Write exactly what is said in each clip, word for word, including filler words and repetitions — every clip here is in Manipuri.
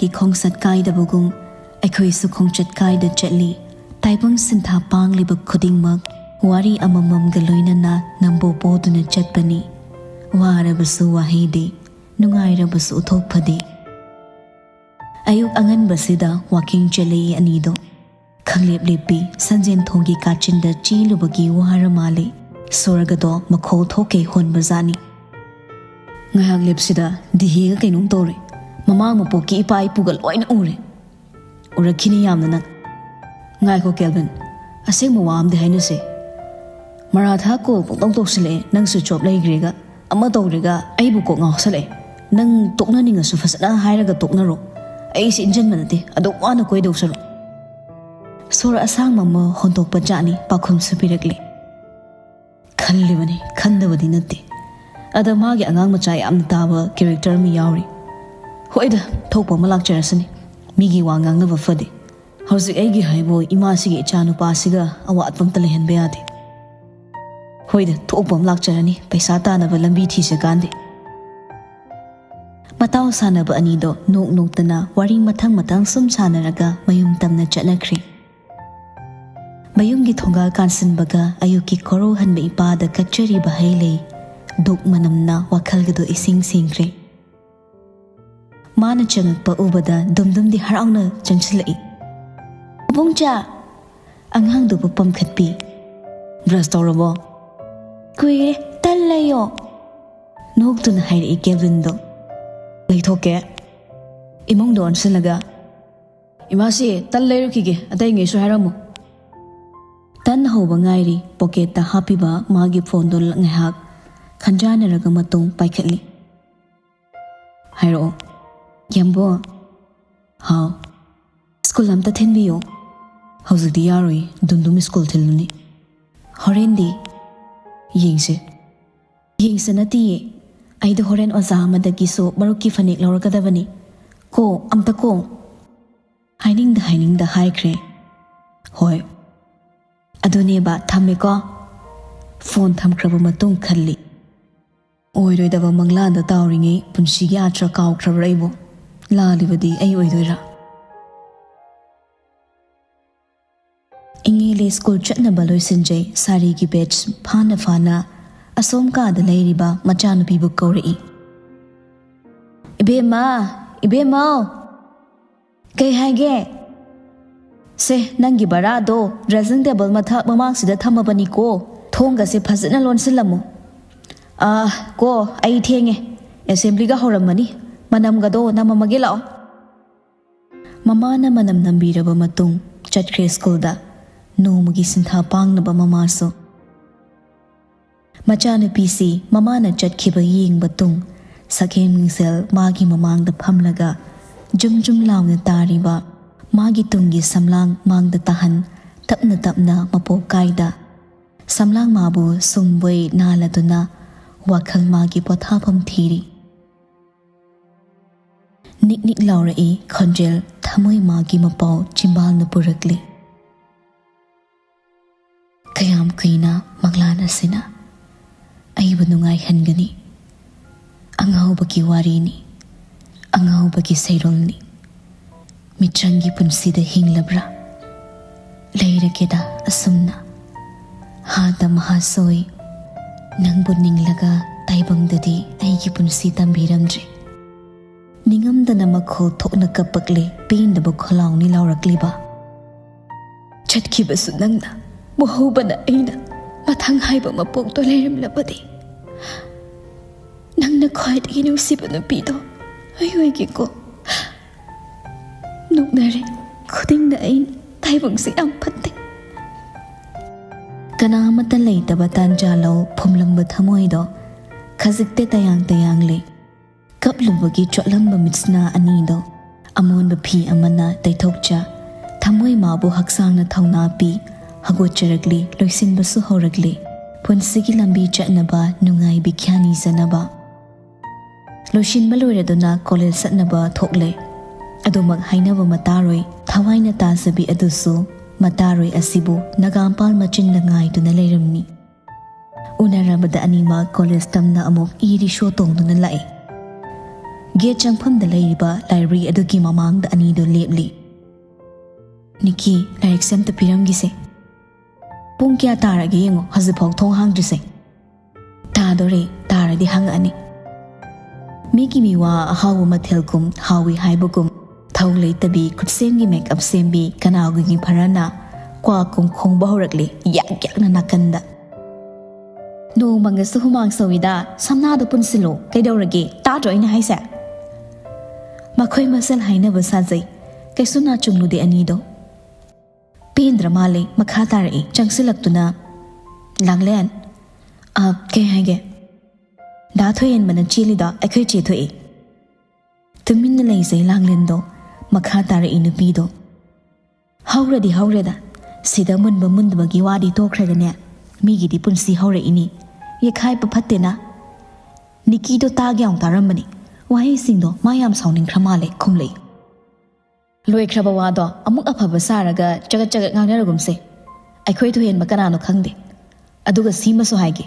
ꯈꯣꯡꯆꯠ ꯀꯥꯏꯗꯕꯒꯨꯝ ꯑꯩꯈꯣꯏꯁꯨ ꯈꯣꯡꯆꯠ ꯀꯥꯏꯗ ꯆꯠꯂꯤ꯫ ꯇꯥꯏꯕꯪ ꯁꯤꯟꯊꯥ ꯄꯥꯡꯂꯤꯕ ꯈꯨꯗꯤꯡꯃꯛ ꯋꯥꯔꯤ ꯑꯃꯃꯝꯒ ꯂꯣꯏꯅꯅ ꯅꯝꯕꯣ ꯄꯣꯗꯨꯅ ꯆꯠꯄꯅꯤ꯫ ꯋꯥꯔꯕꯁꯨ ꯋꯥꯍꯩꯗꯤ, ꯅꯨꯡꯉꯥꯏꯔꯕꯁꯨ ꯎꯊꯣꯛ ꯐꯗꯦ꯫ ꯑꯌꯨꯛ ꯑꯉꯟꯕꯁꯤꯗ ꯋꯥꯀꯤꯡ ꯆꯦꯜꯂꯛꯏ ꯑꯅꯤꯗꯣ꯫ ꯈꯪꯂꯦꯞ ꯂꯦꯞꯄꯤ꯫ ꯁꯟꯖꯦꯟ ꯊꯣꯡꯒꯤ ꯀꯥꯆꯤꯟꯗ ꯆꯦꯜꯂꯨꯕꯒꯤ ꯋꯥꯔ ꯃꯥꯜꯂꯦ꯫ ꯁꯣꯔꯒꯗꯣ ꯃꯈꯣꯜ ꯊꯣꯛꯀꯩ ꯍꯣꯟꯕꯖꯥꯠꯅꯤ꯫ ꯉꯥꯏꯍꯥꯛ ꯂꯦꯞꯁꯤꯗ ꯗꯤꯍꯦꯒ ꯀꯩꯅꯣꯝ ꯇꯧꯔꯦ꯫ ꯃꯃꯥꯡ ꯃꯄꯣꯛꯀꯤ ꯏꯄꯥ ꯏꯄꯨꯒ ꯂꯣꯏꯅ ꯎꯔꯦ꯫ ꯎꯔꯛꯈꯤꯅꯤ ꯌꯥꯝꯅ ꯅꯪ꯫ ꯉꯥꯏꯈꯣ ꯀꯦꯜꯚꯤꯟ, ꯑꯁꯦꯡꯕ ꯋꯥ ꯑꯃꯗꯤ ꯍꯥꯏꯅꯁꯦ꯫ ꯃꯔꯥꯊꯥ ꯀꯣꯜ ꯄꯨꯡꯇꯧ ꯇꯧꯁꯤꯜꯂꯛꯑꯦ, ꯅꯪꯁꯨ ꯖꯣꯕ ꯂꯩꯈ꯭ꯔꯦꯒ ꯑꯃ ꯇꯧꯔꯦꯒ ꯑꯩꯕꯨ ꯀꯣꯛ ꯉꯥꯎꯁꯜꯂꯛꯑꯦ꯫ ꯅꯪ ꯇꯣꯛꯅꯅꯤꯡꯉꯁꯨ ꯐꯖꯅ ꯍꯥꯏꯔꯒ ꯇꯣꯛꯅꯔꯣ꯫ ꯑꯩꯁꯦ ꯏꯟꯖꯟꯕ ꯅꯠꯇꯦ, ꯑꯗꯨꯛ ꯋꯥꯅ ꯀꯣꯏꯗꯧ ꯁꯔꯨꯛ꯫ ꯁꯣꯔ ꯑꯁꯥꯡꯕ ꯑꯃ ꯍꯣꯟꯗꯣꯛꯄ ꯖꯥꯠꯅꯤ, ꯄꯥꯎꯈꯨꯝꯁꯨ ꯄꯤꯔꯛꯂꯦ꯫ ꯈꯜꯂꯤꯕꯅꯤ, ꯈꯟꯗꯕꯗꯤ ꯅꯠꯇꯦ꯫ ꯑꯗ ꯃꯥꯒꯤ ꯑꯉꯥꯡ ꯃꯆꯥ ꯌꯥꯝꯅ ꯇꯥꯕ ꯀꯦꯔꯦꯛꯇꯔ ꯑꯃ ꯌꯥꯎꯔꯤ꯫ ꯍꯣꯏꯗ, ꯊꯣꯛꯄ ꯑꯃ ꯂꯥꯛꯆꯔꯁꯅꯤ꯫ ꯃꯤꯒꯤ ꯋꯥ ꯉꯥꯡꯅꯕ ꯐꯗꯦ꯫ ꯍꯧꯖꯤꯛ ꯑꯩꯒꯤ ꯍꯥꯏꯕꯨ ꯏꯃꯥꯁꯤꯒꯤ ꯏꯆꯥ ꯅꯨꯄꯥꯁꯤꯒ ꯑꯋꯥꯠꯄ ꯑꯝꯇ ꯂꯩꯍꯟꯕ ꯌꯥꯗꯦ꯫ ꯍꯣꯏꯗ, ꯊꯣꯛꯄ ꯑꯃ ꯂꯥꯛꯆꯔꯅꯤ, ꯄꯩꯁꯥ ꯇꯥꯅꯕ ꯂꯝꯕꯤ ꯊꯤꯁꯀꯥꯟꯗꯦ꯫ ꯃꯇꯥꯎ ꯁꯥꯟꯅꯕ ꯑꯅꯤꯗꯣ ꯅꯣꯛ ꯅꯣꯛꯇꯅ ꯋꯥꯔꯤ ꯃꯊꯪ ꯃꯊꯪ ꯁꯨꯝ ꯁꯥꯟꯅꯔꯒ ꯃꯌꯨꯝ ꯇꯝꯅ ꯆꯠꯅꯈ꯭ꯔꯦ꯫ ꯃꯌꯨꯝꯒꯤ ꯊꯣꯡꯒꯥꯜ ꯀꯥꯟꯁꯤꯟꯕꯒ ꯑꯌꯨꯛꯀꯤ ꯈꯣꯔꯧ ꯍꯟꯕ ꯏꯄꯥꯗ ꯀꯠꯆꯔꯤꯕ ꯍꯩ ꯂꯩ ꯗꯨꯛ ꯃꯅꯝꯅ ꯋꯥꯈꯜꯒꯗꯣ ꯏꯁꯤꯡ ꯁꯦꯡꯈ꯭ꯔꯦ꯫ ꯃꯥꯅ ꯆꯪꯉꯛꯄ ꯎꯕꯗ ꯗꯨꯝꯗꯨꯝꯗꯤ ꯍꯔꯥꯎꯅ ꯆꯪꯁꯤꯜꯂꯛꯏ꯫ "ꯏꯕꯨꯡꯆꯥ!" ꯑꯉꯥꯡꯗꯨꯕꯨ ꯄꯝꯈꯠꯄꯤ꯫ "ꯕ꯭ꯔꯁ ꯇꯧꯔꯕꯣ?" "ꯀꯨꯏꯔꯦ, ꯇꯟ ꯂꯩꯌꯣ!" ꯅꯣꯛꯇꯨꯅ ꯍꯥꯏꯔꯛꯏ ꯀꯦꯜꯚꯤꯟꯗꯣ꯫ "ꯂꯩꯊꯣꯛꯀꯦ꯫" ꯏꯃꯨꯡꯗ ꯑꯣꯟꯁꯤꯜꯂꯒ, "ꯏꯃꯥꯁꯤ, ꯇꯟ ꯂꯩꯔꯨꯈꯤꯒꯦ, ꯑꯇꯩꯉꯩꯁꯨ ꯍꯥꯏꯔꯝꯃꯨ꯫" ꯇꯟ ꯍꯧꯕ ꯉꯥꯏꯔꯤ ꯄꯣꯀꯦꯠꯇ ꯍꯥꯞꯄꯤꯕ ꯃꯥꯒꯤ ꯐꯣꯟꯗꯨ ꯉꯥꯏꯍꯥꯛ ꯈꯟꯖꯥꯟꯅꯔꯒ ꯃꯇꯨꯡ ꯄꯥꯏꯈꯠꯂꯤ꯫ "ꯍꯥꯏꯔꯛꯑꯣ꯫" "ꯌꯥꯝꯕꯣ꯫" "ꯍꯥꯎ꯫" "ꯁ꯭ꯀꯨꯜ ꯑꯝꯇ ꯊꯤꯟꯕꯤꯌꯣ꯫" "ꯍꯧꯖꯤꯛꯇꯤ ꯌꯥꯔꯣꯏ, ꯗꯨꯝꯗꯨꯝ ꯁ꯭ꯀꯨꯜ ꯊꯤꯜꯂꯨꯅꯤ꯫" "ꯍꯣꯔꯦꯟꯗꯤ?" "ꯌꯦꯡꯁꯦ꯫" "ꯌꯦꯡꯁꯦ ꯅꯠꯇꯤꯌꯦ, ꯑꯩꯗꯣ ꯍꯣꯔꯦꯟ ꯑꯣꯖꯥ ꯑꯃꯗꯒꯤꯁꯨ ꯃꯔꯨꯞꯀꯤ ꯐꯅꯦꯛ ꯂꯧꯔꯛꯀꯗꯕꯅꯤ꯫ ꯀꯣ, ꯑꯝꯇ ꯀꯣ꯫" ꯍꯥꯏꯅꯤꯡꯗ ꯍꯥꯏꯅꯤꯡꯗ ꯍꯥꯏꯈ꯭ꯔꯦ꯫ "ꯍꯣꯏ꯫" "ꯑꯗꯨꯅꯦꯕ, ꯊꯝꯃꯦꯀꯣ꯫" ꯐꯣꯟ ꯊꯝꯈ꯭ꯔꯕ ꯃꯇꯨꯡ ꯈꯜꯂꯤ꯫ ꯑꯣꯏꯔꯣꯏꯗꯕ ꯃꯪꯂꯥꯟꯗ ꯇꯥꯎꯔꯤꯉꯩ ꯄꯨꯟꯁꯤꯒꯤ ꯑꯥꯔꯊ ꯀꯥꯎꯈ꯭ꯔꯕ꯭ꯔꯥ ꯑꯩꯕꯨ? ꯂꯥꯜꯂꯤꯕꯗꯤ ꯑꯩ ꯑꯣꯏꯗꯣꯏꯔꯥ? ꯏꯉꯦꯜꯂꯤ ꯁ꯭ꯀꯨꯜ ꯆꯠꯅꯕ ꯂꯣꯏꯁꯤꯟꯖꯩ꯫ ꯁꯥꯔꯤꯒꯤ ꯕꯦꯠꯁ ꯐꯥꯅ ꯐꯥꯅ ꯑꯁꯣꯝ ꯀꯥꯗ ꯂꯩꯔꯤꯕ ꯃꯆꯥꯅꯨꯄꯤꯕꯨ ꯀꯧꯔꯛꯏ꯫ "ꯏꯕꯦꯝꯃ, ꯏꯕꯦꯝꯃꯧ!" "ꯀꯩ ꯍꯥꯏꯒꯦ?" "ꯁꯦ, ꯅꯪꯒꯤ ꯕꯔꯥꯗꯣ ꯗ꯭ꯔꯦꯁꯤꯡ ꯇꯦꯕꯜ ꯃꯊꯛ ꯃꯃꯥꯡꯁꯤꯗ ꯊꯝꯃꯕꯅꯤꯀꯣ꯫ ꯊꯣꯡꯒꯁꯦ ꯐꯖꯅ ꯂꯣꯟꯁꯤꯜꯂꯝꯃꯨ꯫ ꯑꯥ, ꯀꯣ, ꯑꯩ ꯊꯦꯡꯉꯦ꯫ ꯑꯦꯁꯦꯝꯕ꯭ꯂꯤꯒ ꯍꯧꯔꯝꯃꯅꯤ꯫ ꯃꯅꯝꯒꯗꯣ ꯅꯝꯃꯝꯃꯒꯦ ꯂꯥꯛꯑꯣ꯫" ꯃꯃꯥꯅ ꯃꯅꯝ ꯅꯝꯕꯤꯔꯕ ꯃꯇꯨꯡ ꯆꯠꯈ꯭ꯔꯦ ꯁ꯭ꯀꯨꯜꯗ꯫ ꯅꯣꯡꯃꯒꯤ ꯁꯤꯟꯊꯥ ꯄꯥꯡꯅꯕ ꯃꯃꯥꯁꯨ꯫ ꯃꯆꯥꯅꯨꯄꯤꯁꯤ ꯃꯃꯥꯅ ꯆꯠꯈꯤꯕ ꯌꯦꯡꯕ ꯇꯨꯡ ꯁꯛꯍꯦꯟ ꯃꯤꯡꯁꯦꯜ ꯃꯥꯒꯤ ꯃꯃꯥꯡꯗ ꯐꯝꯂꯒ ꯖꯨꯝ ꯖꯨꯝ ꯂꯥꯎꯅ ꯇꯥꯔꯤꯕ ꯃꯥꯒꯤ ꯇꯨꯡꯒꯤ ꯁꯝꯂꯥꯡ ꯃꯥꯡꯗ ꯇꯥꯍꯟ ꯇꯞꯅ ꯇꯞꯅ ꯃꯄꯣꯛ ꯀꯥꯏꯗ ꯁꯝꯂꯥꯡ ꯃꯥꯕꯨ ꯁꯨꯝꯕꯣꯏ ꯅꯥꯜꯂꯗꯨꯅ ꯋꯥꯈꯜ ꯃꯥꯒꯤ ꯄꯣꯊꯥꯐꯝ ꯊꯤꯔꯤ꯫ ꯅꯤꯛ ꯅꯤꯛ ꯂꯥꯎꯔꯛꯏ ꯈꯣꯟꯖꯦꯜ ꯊꯃꯣꯏ ꯃꯥꯒꯤ ꯃꯄꯥꯎ ꯆꯤꯝꯕꯥꯜꯅ ꯄꯨꯔꯛꯂꯤ꯫ ꯀꯌꯥꯝ ꯀꯨꯏꯅ ꯃꯪꯂꯥꯟ ꯑꯁꯤꯅ ꯑꯩꯕꯨ ꯅꯨꯡꯉꯥꯏꯍꯟꯒꯅꯤ? ꯑꯉꯥꯎꯕꯒꯤ ꯋꯥꯔꯤꯅꯤ, ꯑꯉꯥꯎꯕꯒꯤ ꯁꯩꯔꯣꯜꯅꯤ꯫ ꯃꯤꯇ꯭ꯔꯪꯒꯤ ꯄꯨꯟꯁꯤꯗ ꯍꯤꯡꯂꯕ꯭ꯔꯥ? ꯂꯩꯔꯒꯦꯗ ꯑꯁꯨꯝꯅ꯫ ꯍꯥꯗ ꯃꯍꯥꯁꯣꯏ, ꯅꯪꯕꯨ ꯅꯤꯡꯂꯒ ꯇꯥꯏꯕꯪꯗꯗꯤ ꯑꯩꯒꯤ ꯄꯨꯟꯁꯤ ꯇꯝꯕꯤꯔꯝꯗ꯭ꯔꯦ꯫ ꯅꯤꯡꯉꯝꯗꯅ ꯃꯈꯣꯜ ꯊꯣꯛꯅ ꯀꯞꯄꯛꯂꯦ, ꯄꯦꯟꯗꯕ ꯈꯣꯜꯂꯥꯎꯅꯤ ꯂꯥꯎꯔꯛꯂꯤꯕ꯫ ꯆꯠꯈꯤꯕꯁꯨ ꯅꯪꯅ, ꯋꯥꯍꯧꯕꯅ ꯑꯩꯅ, ꯃꯊꯪ ꯍꯥꯏꯕ ꯃꯄꯣꯛꯇꯣ ꯂꯩꯔꯝꯂꯕꯗꯤ꯫ ꯅꯪꯅ ꯈ꯭ꯋꯥꯏꯗꯒꯤ ꯅꯨꯡꯁꯤꯕ ꯅꯨꯄꯤꯗꯣ ꯑꯩ ꯑꯣꯏꯒꯦꯀꯣ꯫ ꯅꯣꯛꯅꯔꯦ ꯈꯨꯗꯤꯡꯅ ꯑꯩ, ꯇꯥꯏꯕꯪꯁꯦ ꯌꯥꯝ ꯐꯠꯇꯦ꯫ ꯀꯅꯥ ꯑꯃꯠꯇ ꯂꯩꯇꯕ ꯇꯥꯟꯖꯥ ꯂꯧ ꯐꯨꯝꯂꯝꯕ ꯊꯃꯣꯏꯗꯣ ꯈꯖꯤꯛꯇ ꯇꯌꯥꯡ ꯇꯌꯥꯡꯂꯦ꯫ ꯀꯞꯂꯨꯕꯒꯤ ꯆꯣꯠꯂꯝꯕ ꯃꯤꯠꯁꯅꯥ ꯑꯅꯤꯗꯣ ꯑꯃꯣꯟꯕ ꯐꯤ ꯑꯃꯅ ꯇꯩꯊꯣꯛꯆ, ꯊꯃꯣꯏ ꯃꯥꯕꯨ ꯍꯛꯆꯥꯡꯅ ꯊꯧꯅꯥ ꯄꯤ, ꯍꯧꯒꯠꯆꯔꯛꯂꯤ, ꯂꯣꯏꯁꯤꯟꯕꯁꯨ ꯍꯧꯔꯛꯂꯤ꯫ ꯄꯨꯟꯁꯤꯒꯤ ꯂꯝꯕꯤ ꯆꯠꯅꯕ ꯅꯨꯡꯉꯥꯏ ꯕꯤꯈ꯭ꯌꯥ ꯅꯤꯖꯅꯕ꯫ ꯂꯣꯏꯁꯤꯟꯕ ꯂꯣꯏꯔꯗꯨꯅ ꯀꯣꯂꯦꯖ ꯆꯠꯅꯕ ꯊꯣꯛꯂꯦ꯫ ꯑꯗꯨꯃꯛ ꯍꯥꯏꯅꯕ ꯃꯇꯥꯔꯣꯏ, ꯊꯋꯥꯏꯅ ꯇꯥꯖꯕꯤ ꯑꯗꯨꯁꯨ ꯃꯇꯥꯔꯣꯏ ꯑꯁꯤꯕꯨ ꯅꯒꯥꯝꯄꯥꯜ ꯃꯆꯤꯟꯅ ꯉꯥꯏꯗꯨꯅ ꯂꯩꯔꯝꯃꯤ꯫ ꯎꯅꯔꯕꯗ ꯑꯅꯤꯃꯛ ꯀꯣꯂꯦꯖ ꯇꯝꯅ ꯑꯃꯨꯛ ꯏ ꯔꯤꯛꯁꯣ ꯇꯣꯡꯗꯨꯅ ꯂꯥꯛꯏ꯫ ꯒꯦꯠ ꯆꯪꯐꯝꯗ ꯂꯩꯔꯤꯕ ꯂꯥꯏꯕ꯭ꯔꯦꯔꯤ ꯑꯗꯨꯒꯤ ꯃꯃꯥꯡꯗ ꯑꯅꯤꯗꯨ ꯂꯦꯞꯂꯤ꯫ "ꯅꯤꯀꯤ, ꯂꯥꯏꯔꯤꯛꯁꯦ ꯑꯝꯇ ꯄꯤꯔꯝꯒꯤꯁꯦ꯫ ꯄꯨꯡ ꯀꯌꯥ ꯇꯥꯔꯒꯦ ꯌꯦꯡꯉꯣ, ꯍꯧꯖꯤꯛꯐꯥꯎ ꯊꯣꯡ ꯍꯥꯡꯗ꯭ꯔꯤꯁꯦ꯫ ꯇꯥꯗꯣꯔꯦ, ꯇꯥꯔꯗꯤ ꯍꯪꯉꯛꯑꯅꯤ꯫" ꯃꯤꯒꯤ ꯃꯤꯋꯥ ꯑꯍꯥꯎꯕ ꯃꯊꯦꯜꯒꯨꯝ ꯍꯥꯎꯏ ꯍꯥꯏꯕꯒꯨꯝ, ꯊꯧ ꯂꯩꯇꯕꯤ ꯈꯨꯠꯁꯦꯝꯒꯤ ꯃꯦꯀꯞ ꯁꯦꯝꯕꯤ ꯀꯅꯥꯒꯨꯝꯒꯤ ꯐꯔꯅ ꯀ꯭ꯋꯥꯛ ꯀꯨꯝ ꯈꯣꯡꯕ ꯍꯧꯔꯛꯂꯦ ꯌꯥꯛ ꯌꯥꯛꯅ ꯅꯥꯀꯟꯗ꯫ "ꯅꯣꯡ ꯃꯪꯉꯁꯨ ꯍꯨꯃꯥꯡ ꯁꯧꯏꯗ, ꯁꯝꯅꯥꯗꯣ ꯄꯨꯟꯁꯤꯜꯂꯣ, ꯀꯩꯗꯧꯔꯒꯦ? ꯇꯥꯗ꯭ꯔꯣ ꯑꯩꯅ ꯍꯥꯏꯁꯦ?" ꯃꯈꯣꯏ ꯃꯁꯦꯜ ꯍꯥꯏꯅꯕ ꯁꯥꯖꯩ꯫ ꯀꯩꯁꯨ ꯅꯥꯆꯨꯡꯂꯨꯗꯦ ꯑꯅꯤꯗꯣ꯫ ꯄꯦꯟꯗ꯭ꯔ ꯃꯥꯜꯂꯦ, ꯃꯈꯥ ꯇꯥꯔꯛꯏ ꯆꯪꯁꯤꯜꯂꯛꯇꯨꯅ꯫ "ꯂꯥꯡꯂꯦꯟ, ꯑ, ꯀꯩ ꯍꯥꯏꯒꯦ? ꯗꯥ ꯊꯣꯏꯍꯦꯟꯕꯅ ꯆꯦꯜꯂꯤꯗꯣ ꯑꯩꯈꯣꯏ ꯆꯦ ꯊꯣꯛꯏ꯫" ꯇꯨꯃꯤꯟꯅ ꯂꯩꯖꯩ ꯂꯥꯡꯂꯦꯟꯗꯣ꯫ ꯃꯈꯥ ꯇꯥꯔꯛꯏ ꯅꯨꯄꯤꯗꯣ꯫ "ꯍꯧꯔꯗꯤ ꯍꯧꯔꯦꯗ, ꯁꯤꯗ ꯃꯨꯟꯕ ꯃꯨꯟꯗꯕꯒꯤ ꯋꯥꯗꯤ ꯇꯣꯛꯈ꯭ꯔꯒꯅꯦ, ꯃꯤꯒꯤꯗꯤ ꯄꯨꯟꯁꯤ ꯍꯧꯔꯛꯏꯅꯤ꯫ ꯌꯦꯈꯥꯏꯕ ꯐꯠꯇꯦꯅ꯫" ꯅꯤꯀꯤꯗꯣ ꯇꯥꯒꯦ ꯌꯥꯎꯅ ꯇꯥꯔꯝꯕꯅꯤ꯫ ꯋꯥꯍꯩꯁꯤꯡꯗꯣ ꯃꯥ ꯌꯥꯝ ꯁꯥꯎꯅꯤꯡꯈ꯭ꯔ ꯃꯥꯜꯂꯦ, ꯈꯨꯝꯂꯛꯏ꯫ "ꯂꯣꯏꯈ꯭ꯔꯕ ꯋꯥꯗꯣ ꯑꯃꯨꯛ ꯑꯐꯕ ꯁꯥꯔꯒ ꯆꯒꯠ ꯆꯒꯠ ꯉꯥꯡꯅꯔꯒꯨꯝꯁꯦ꯫ ꯑꯩꯈꯣꯏ ꯊꯣꯏꯍꯦꯟꯕ ꯀꯅꯥꯅꯣ ꯈꯪꯗꯦ꯫ ꯑꯗꯨꯒ ꯁꯤꯃꯁꯨ ꯍꯥꯏꯒꯦ,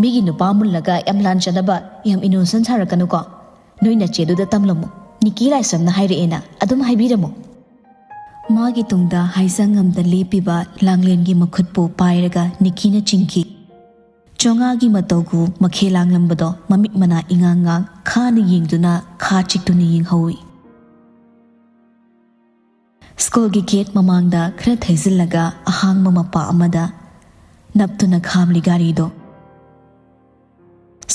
ꯃꯤꯒꯤ ꯅꯨꯄꯥ ꯃꯨꯜꯂꯒ ꯌꯥꯝ ꯂꯥꯟꯖꯗꯕ, ꯌꯥꯝ ꯏꯅꯣꯁꯦꯟ ꯁꯥꯔꯛꯀꯅꯨꯀꯣ꯫ ꯅꯣꯏ ꯅꯆꯦꯗꯨꯗ ꯇꯝꯂꯝꯃꯨ, ꯅꯤꯀꯤ ꯂꯥꯏꯁ꯭ꯔꯝꯅ ꯍꯥꯏꯔꯛꯑꯦꯅ ꯑꯗꯨꯝ ꯍꯥꯏꯕꯤꯔꯝꯃꯨ꯫" ꯃꯥꯒꯤ ꯇꯨꯡꯗ ꯍꯥꯏꯖꯪ ꯑꯝꯗ ꯂꯦꯞꯄꯤꯕ ꯂꯥꯡꯂꯦꯟꯒꯤ ꯃꯈꯨꯠꯄꯨ ꯄꯥꯏꯔꯒ ꯅꯤꯀꯤꯅ ꯆꯤꯡꯈꯤ꯫ ꯆꯣꯉꯥꯒꯤ ꯃꯇꯧꯒꯨ ꯃꯈꯦ ꯂꯥꯡꯂꯝꯕꯗꯣ ꯃꯃꯤꯠ ꯃꯅꯥ ꯏꯉꯥꯡ ꯉꯥꯡ ꯈꯥꯅ ꯌꯦꯡꯗꯨꯅ ꯈꯥ ꯆꯤꯛꯇꯨꯅ ꯌꯦꯡꯍꯧꯏ꯫ ꯁ꯭ꯀꯨꯜꯒꯤ ꯒꯦꯠ ꯃꯃꯥꯡꯗ ꯈꯔ ꯊꯩꯖꯤꯜꯂꯒ ꯑꯍꯥꯡꯕ ꯃꯄꯥ ꯑꯃꯗ ꯅꯞꯇꯨꯅ ꯈꯥꯝꯂꯤ ꯒꯥꯔꯤꯗꯣ꯫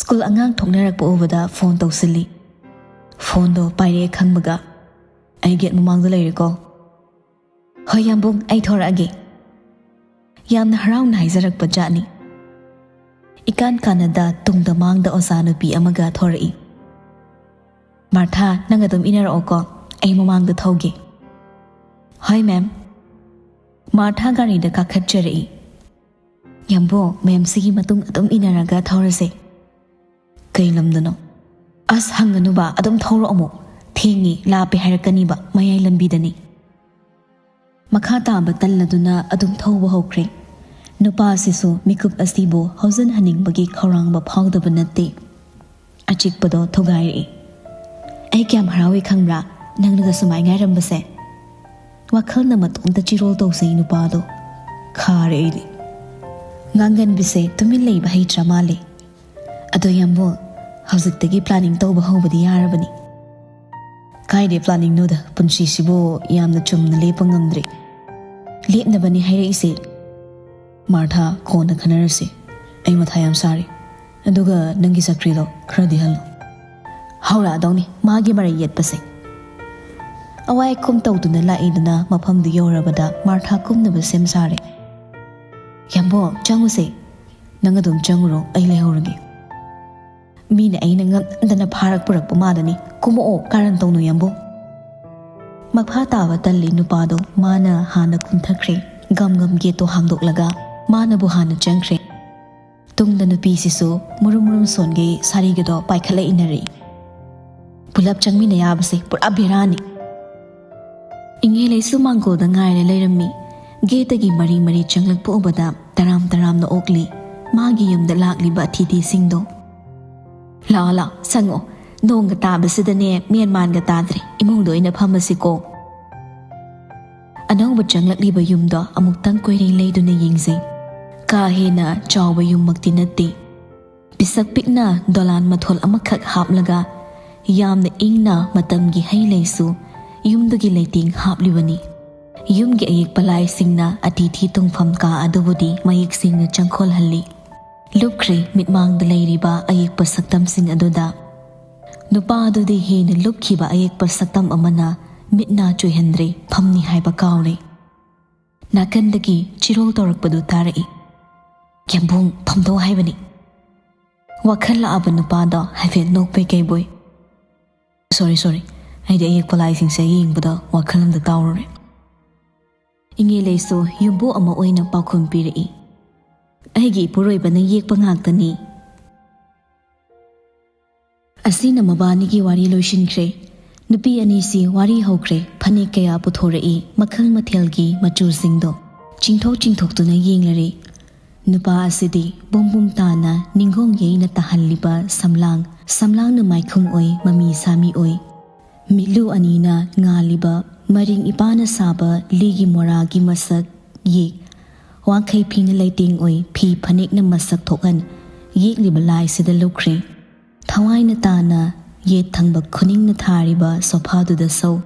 ꯁ꯭ꯀꯨꯜ ꯑꯉꯥꯡ ꯊꯣꯛꯅꯔꯛꯄ ꯎꯕꯗ ꯐꯣꯟ ꯇꯧꯁꯤꯜꯂꯤ꯫ ꯐꯣꯟꯗꯣ ꯄꯥꯏꯔꯛꯑꯦ ꯈꯪꯕꯒ, "ꯑꯩ ꯒꯦꯠ ꯃꯃꯥꯡꯗ ꯂꯩꯔꯦꯀꯣ꯫" "ꯍꯣꯏ ꯌꯥꯝꯕꯨꯡ, ꯑꯩ ꯊꯣꯔꯛꯑꯒꯦ꯫" ꯌꯥꯝꯅ ꯍꯔꯥꯎꯅ ꯍꯥꯏꯖꯔꯛꯄ ꯖꯥꯠꯅꯤ꯫ ꯏꯀꯥꯟ ꯀꯥꯟꯅꯗ ꯇꯨꯡꯗ ꯃꯥꯡꯗ ꯑꯣꯖꯥ ꯅꯨꯄꯤ ꯑꯃꯒ ꯊꯣꯔꯛꯏ꯫ "ꯃꯥꯔꯊꯥ, ꯅꯪ ꯑꯗꯨꯝ ꯏꯟꯅꯔꯛꯑꯣꯀꯣ, ꯑꯩ ꯃꯃꯥꯡꯗ ꯊꯧꯒꯦ꯫" "ꯍꯣꯏ ꯃꯦꯝ꯫" ꯃꯥꯔꯊꯥ ꯒꯥꯔꯤꯗ ꯀꯥꯈꯠꯆꯔꯛꯏ꯫ "ꯌꯥꯝꯕꯣ, ꯃꯦꯝꯁꯤꯒꯤ ꯃꯇꯨꯡ ꯑꯗꯨꯝ ꯏꯟꯅꯔꯒ ꯊꯧꯔꯁꯦ꯫" "ꯀꯩ ꯂꯝꯗꯅꯣ?" "ꯑꯁ, ꯍꯪꯒꯅꯨꯕ, ꯑꯗꯨꯝ ꯊꯧꯔꯛꯑꯣ ꯑꯃꯨꯛ꯫ ꯊꯦꯡꯉꯤ, ꯂꯥꯞꯄꯦ ꯍꯥꯏꯔꯛꯀꯅꯤꯕ, ꯃꯌꯥꯏ ꯂꯝꯕꯤꯗꯅꯤ꯫" ꯃꯈꯥ ꯇꯥꯕ ꯇꯜꯂꯗꯨꯅ ꯑꯗꯨꯝ ꯊꯧꯕ ꯍꯧꯈ꯭ꯔꯦ꯫ ꯅꯨꯄꯥꯁꯤꯁꯨ ꯃꯤꯀꯨꯞ ꯑꯁꯤꯕꯨ ꯍꯧꯖꯤꯟꯍꯟꯅꯤꯡꯕꯒꯤ ꯈꯧꯔꯥꯡꯕ ꯐꯥꯎꯗꯕ ꯅꯠꯇꯦ꯫ ꯑꯆꯤꯛꯄꯗꯣ ꯊꯨꯒꯥꯏꯔꯛꯏ꯫ ꯑꯩ ꯀꯌꯥꯝ ꯍꯔꯥꯎꯏ ꯈꯪꯕ꯭ꯔꯥ, ꯅꯪꯅꯒ ꯁꯨꯃꯥꯏ ꯉꯥꯏꯔꯝꯕꯁꯦ? ꯋꯥꯈꯜꯅ ꯃꯇꯣꯝꯇ ꯆꯤꯔꯣꯜ ꯇꯧꯖꯩ ꯅꯨꯄꯥꯗꯣ꯫ ꯈꯥꯔꯦ ꯑꯩꯗꯤ꯫ ꯉꯥꯡꯒꯟꯕꯤꯁꯦ ꯇꯨꯃꯤꯟ ꯂꯩꯕ ꯍꯩꯇ꯭ꯔ ꯃꯥꯜꯂꯦ꯫ ꯑꯗꯣ ꯌꯥꯝꯕꯨꯡ, ꯍꯧꯖꯤꯛꯇꯒꯤ planning ꯇꯧꯕ ꯍꯧꯕꯗꯤ ꯌꯥꯔꯕꯅꯤ꯫ ꯀꯥꯏꯗꯦ planningꯅꯣꯗ, ꯄꯨꯟꯁꯤꯁꯤꯕꯨ ꯌꯥꯝꯅ ꯆꯨꯝꯅ ꯂꯦꯞꯄ ꯉꯝꯗ꯭ꯔꯦ꯫ ꯂꯦꯞꯅꯕꯅꯤ ꯍꯥꯏꯔꯛꯏꯁꯦ꯫ ꯃꯥꯔꯊꯥ, ꯀꯣꯟꯅ ꯈꯟꯅꯔꯁꯤ꯫ ꯑꯩ ꯃꯊꯥ ꯌꯥꯝ ꯁꯥꯔꯤ꯫ ꯑꯗꯨꯒ ꯅꯪꯒꯤ ꯆꯀ꯭ꯔꯤꯗꯣ ꯈꯔꯗꯤ ꯍꯜꯂꯣ꯫ ꯍꯧꯔꯛꯑꯗꯧꯅꯤ ꯃꯥꯒꯤ ꯃꯔꯩ ꯌꯦꯠꯄꯁꯦ꯫ ꯑꯋꯥꯏ ꯑꯈꯨꯝ ꯇꯧꯗꯨꯅ ꯂꯥꯛꯏꯗꯨꯅ ꯃꯐꯝꯗꯨ ꯌꯧꯔꯕꯗ ꯃꯥꯔꯊꯥ ꯀꯨꯝꯅꯕ ꯁꯦꯝ ꯁꯥꯔꯦ꯫ ꯌꯥꯝꯕꯨꯡ, ꯆꯪꯉꯨꯁꯦ꯫ ꯅꯪ ꯑꯗꯨꯝ ꯆꯪꯉꯨꯔꯣ, ꯑꯩ ꯂꯩꯍꯧꯔꯒꯦ꯫ ꯃꯤꯅ ꯑꯩꯅ ꯉꯝꯗꯅ ꯐꯥꯔꯛ ꯄꯨꯔꯛꯄ ꯃꯥꯜꯂꯅꯤ꯫ ꯀꯨꯝꯃꯛꯑꯣ, ꯀꯥꯔꯟ ꯇꯧꯅꯨ ꯌꯥꯝꯕꯨꯡ꯫ ꯃꯈꯥ ꯇꯥꯕ ꯇꯜꯂꯤ ꯅꯨꯄꯥꯗꯣ ꯃꯥꯅ ꯍꯥꯟꯅ ꯀꯨꯝꯊꯈ꯭ꯔꯦ꯫ ꯒꯝ ꯒꯝ gateꯇꯣ ꯍꯥꯡꯗꯣꯛꯂꯒ ꯃꯥꯅꯕꯨ ꯍꯥꯟꯅ ꯆꯪꯈ꯭ꯔꯦ꯫ ꯇꯨꯡꯗ ꯅꯨꯄꯤꯁꯤꯁꯨ ꯃꯨꯔꯨꯝ ꯃꯨꯔꯨꯝ ꯁꯣꯟꯒꯩ ꯁꯥꯔꯤꯒꯗꯣ ꯄꯥꯏꯈꯠꯂ ꯏꯟꯅꯔꯛꯏ꯫ ꯄꯨꯂꯞ ꯆꯪꯃꯤꯟꯅ ꯌꯥꯕꯁꯦ ꯄꯨꯔꯥ ꯕꯦꯔꯥꯅꯤ꯫ ꯏꯉꯦꯂꯩꯁꯨ ꯃꯥꯡꯒꯣꯜꯗ ꯉꯥꯏꯔ ꯂꯩꯔꯝꯃꯤ꯫ Gateꯇꯒꯤ ꯃꯔꯤ ꯃꯔꯤ ꯆꯪꯂꯛꯄ ꯎꯕꯗ ꯇꯔꯥꯝ ꯇꯔꯥꯝꯅ ꯑꯣꯛꯂꯤ꯫ ꯃꯥꯒꯤ ꯌꯨꯝꯗ ꯂꯥꯛꯂꯤꯕ ꯑꯇꯤꯊꯤꯁꯤꯡꯗꯣ꯫ ꯂꯥꯛꯑꯣ, ꯂꯥꯛꯑꯣ, ꯆꯪꯉꯣ꯫ ꯅꯣꯡꯒ ꯇꯥꯕꯁꯤꯗꯅꯦ ꯃꯦꯟ ꯃꯥꯟꯒ ꯇꯥꯗ꯭ꯔꯦ꯫ ꯏꯃꯨꯡꯗ ꯑꯣꯏꯅ ꯐꯝꯃꯁꯤꯀꯣ꯫ ꯑꯅꯧꯕ ꯆꯪꯂꯛꯂꯤꯕ ꯌꯨꯝꯗꯣ ꯑꯃꯨꯛꯇꯪ ꯀꯣꯏꯔꯦꯡ ꯂꯩꯗꯨꯅ ꯌꯦꯡꯖꯩ꯫ ꯀꯥ ꯍꯦꯟꯅ ꯆꯥꯎꯕ ꯌꯨꯝꯃꯛꯇꯤ ꯅꯠꯇꯦ꯫ ꯄꯤꯁꯛ ꯄꯤꯛꯅ ꯗꯣꯂꯥꯟ ꯃꯊꯣꯜ ꯑꯃꯈꯛ ꯍꯥꯞꯂꯒ ꯌꯥꯝꯅ ꯏꯪꯅ ꯃꯇꯝꯒꯤ ꯍꯩ ꯂꯩꯁꯨ ꯌꯨꯝꯗꯨꯒꯤ ꯂꯩꯇꯦꯡ ꯍꯥꯞꯂꯤꯕꯅꯤ꯫ ꯌꯨꯝꯒꯤ ꯑꯌꯦꯛꯄ ꯂꯥꯏꯁꯤꯡꯅ ꯑꯇꯤꯊꯤ ꯇꯨꯡꯐꯝ ꯀꯥ ꯑꯗꯨꯕꯨꯗꯤ ꯃꯌꯦꯛ ꯁꯦꯡꯅ ꯆꯪꯈꯣꯜꯍꯜꯂꯤ꯫ ꯂꯨꯞꯈ꯭ꯔꯦ ꯃꯤꯠꯃꯥꯡꯗ ꯂꯩꯔꯤꯕ ꯑꯌꯦꯛꯄ ꯁꯛꯇꯝꯁꯤꯡ ꯑꯗꯨꯗ꯫ ꯅꯨꯄꯥ ꯑꯗꯨꯗꯤ ꯍꯦꯟꯅ ꯂꯨꯞꯈꯤꯕ ꯑꯌꯦꯛꯄ ꯁꯛꯇꯝ ꯑꯃꯅ ꯃꯤꯠ ꯅꯥ ꯆꯣꯏꯍꯟꯗ꯭ꯔꯦ, ꯐꯝꯅꯤ ꯍꯥꯏꯕ ꯀꯥꯎꯔꯦ꯫ ꯅꯥꯀꯟꯗꯒꯤ ꯆꯤꯔꯣꯜ ꯇꯧꯔꯛꯄꯗꯨ ꯇꯥꯔꯛꯏ꯫ "ꯌꯥꯝꯕꯨꯡ, ꯐꯝꯗꯧ ꯍꯥꯏꯕꯅꯤ꯫" ꯋꯥꯈꯜ ꯂꯥꯛꯑꯕ ꯅꯨꯄꯥꯗꯣ ꯍꯥꯏꯐꯦꯠ ꯅꯣꯛꯄꯣꯏ ꯀꯩꯕꯣꯏ꯫ "Sorry, sorry, ꯑꯩꯗꯤ ꯑꯌꯦꯛꯄ ꯂꯥꯏꯁꯤꯡꯁꯦ ꯌꯦꯡꯕꯗ ꯋꯥꯈꯜ ꯑꯃꯗ ꯇꯥꯎꯔꯨꯔꯦ꯫" ꯏꯉꯦꯂꯩꯁꯨ ꯌꯨꯝꯕꯨ ꯑꯃ ꯑꯣꯏꯅ ꯄꯥꯎꯈꯨꯝ ꯄꯤꯔꯛꯏ꯫ "ꯑꯩꯒꯤ ꯏꯄꯨꯔꯣꯏꯕꯅ ꯌꯦꯛꯄ ꯉꯥꯛꯇꯅꯤ꯫" ꯑꯁꯤꯅ ꯃꯕꯥꯅꯤꯒꯤ ꯋꯥꯔꯤ ꯂꯣꯏꯁꯤꯟꯈ꯭ꯔꯦ꯫ ꯅꯨꯄꯤ ꯑꯅꯤꯁꯤ ꯋꯥꯔꯤ ꯍꯧꯈ꯭ꯔꯦ꯫ ꯐꯅꯦꯛ ꯀꯌꯥ ꯄꯨꯊꯣꯔꯛꯏ, ꯃꯈꯜ ꯃꯊꯦꯜꯒꯤ ꯃꯆꯨꯁꯤꯡꯗꯣ꯫ ꯆꯤꯡꯊꯣꯛ ꯆꯤꯡꯊꯣꯛꯇꯨꯅ ꯌꯦꯡꯂꯔꯦ꯫ ꯅꯨꯄꯥ ꯑꯁꯤꯗꯤ ꯕꯨꯝ ꯕꯨꯝ ꯇꯥꯅ ꯅꯤꯡꯒꯣꯡ ꯌꯩꯅ ꯇꯥꯍꯜꯂꯤꯕ ꯁꯝꯂꯥꯡ ꯁꯝꯂꯥꯡꯅ ꯃꯥꯏꯈꯨꯝ ꯑꯣꯏ, ꯃꯃꯤ ꯁꯥꯃꯤ ꯑꯣꯏ꯫ ꯃꯤꯠꯂꯨ ꯑꯅꯤꯅ ꯉꯥꯜꯂꯤꯕ ꯃꯔꯤꯡ ꯏꯄꯥꯅ ꯁꯥꯕ ꯂꯤꯒꯤ ꯃꯣꯔꯥꯒꯤ ꯃꯁꯛ ꯌꯦꯛ, ꯋꯥꯡꯈꯩ ꯐꯤꯅ ꯂꯩꯇꯦꯡ ꯑꯣꯏ, ꯐꯤ ꯐꯅꯦꯛꯅ ꯃꯁꯛ ꯊꯣꯛꯍꯟ ꯌꯦꯛꯂꯤꯕ ꯂꯥꯏꯁꯤꯗ ꯂꯨꯞꯈ꯭ꯔꯦ꯫ ꯊꯋꯥꯏꯅ ꯇꯥꯅ ꯌꯦꯠ ꯊꯪꯕ ꯈꯨꯅꯤꯡꯅ ꯊꯥꯔꯤꯕ ꯁꯣꯐꯥꯗꯨꯗ ꯁꯧ꯫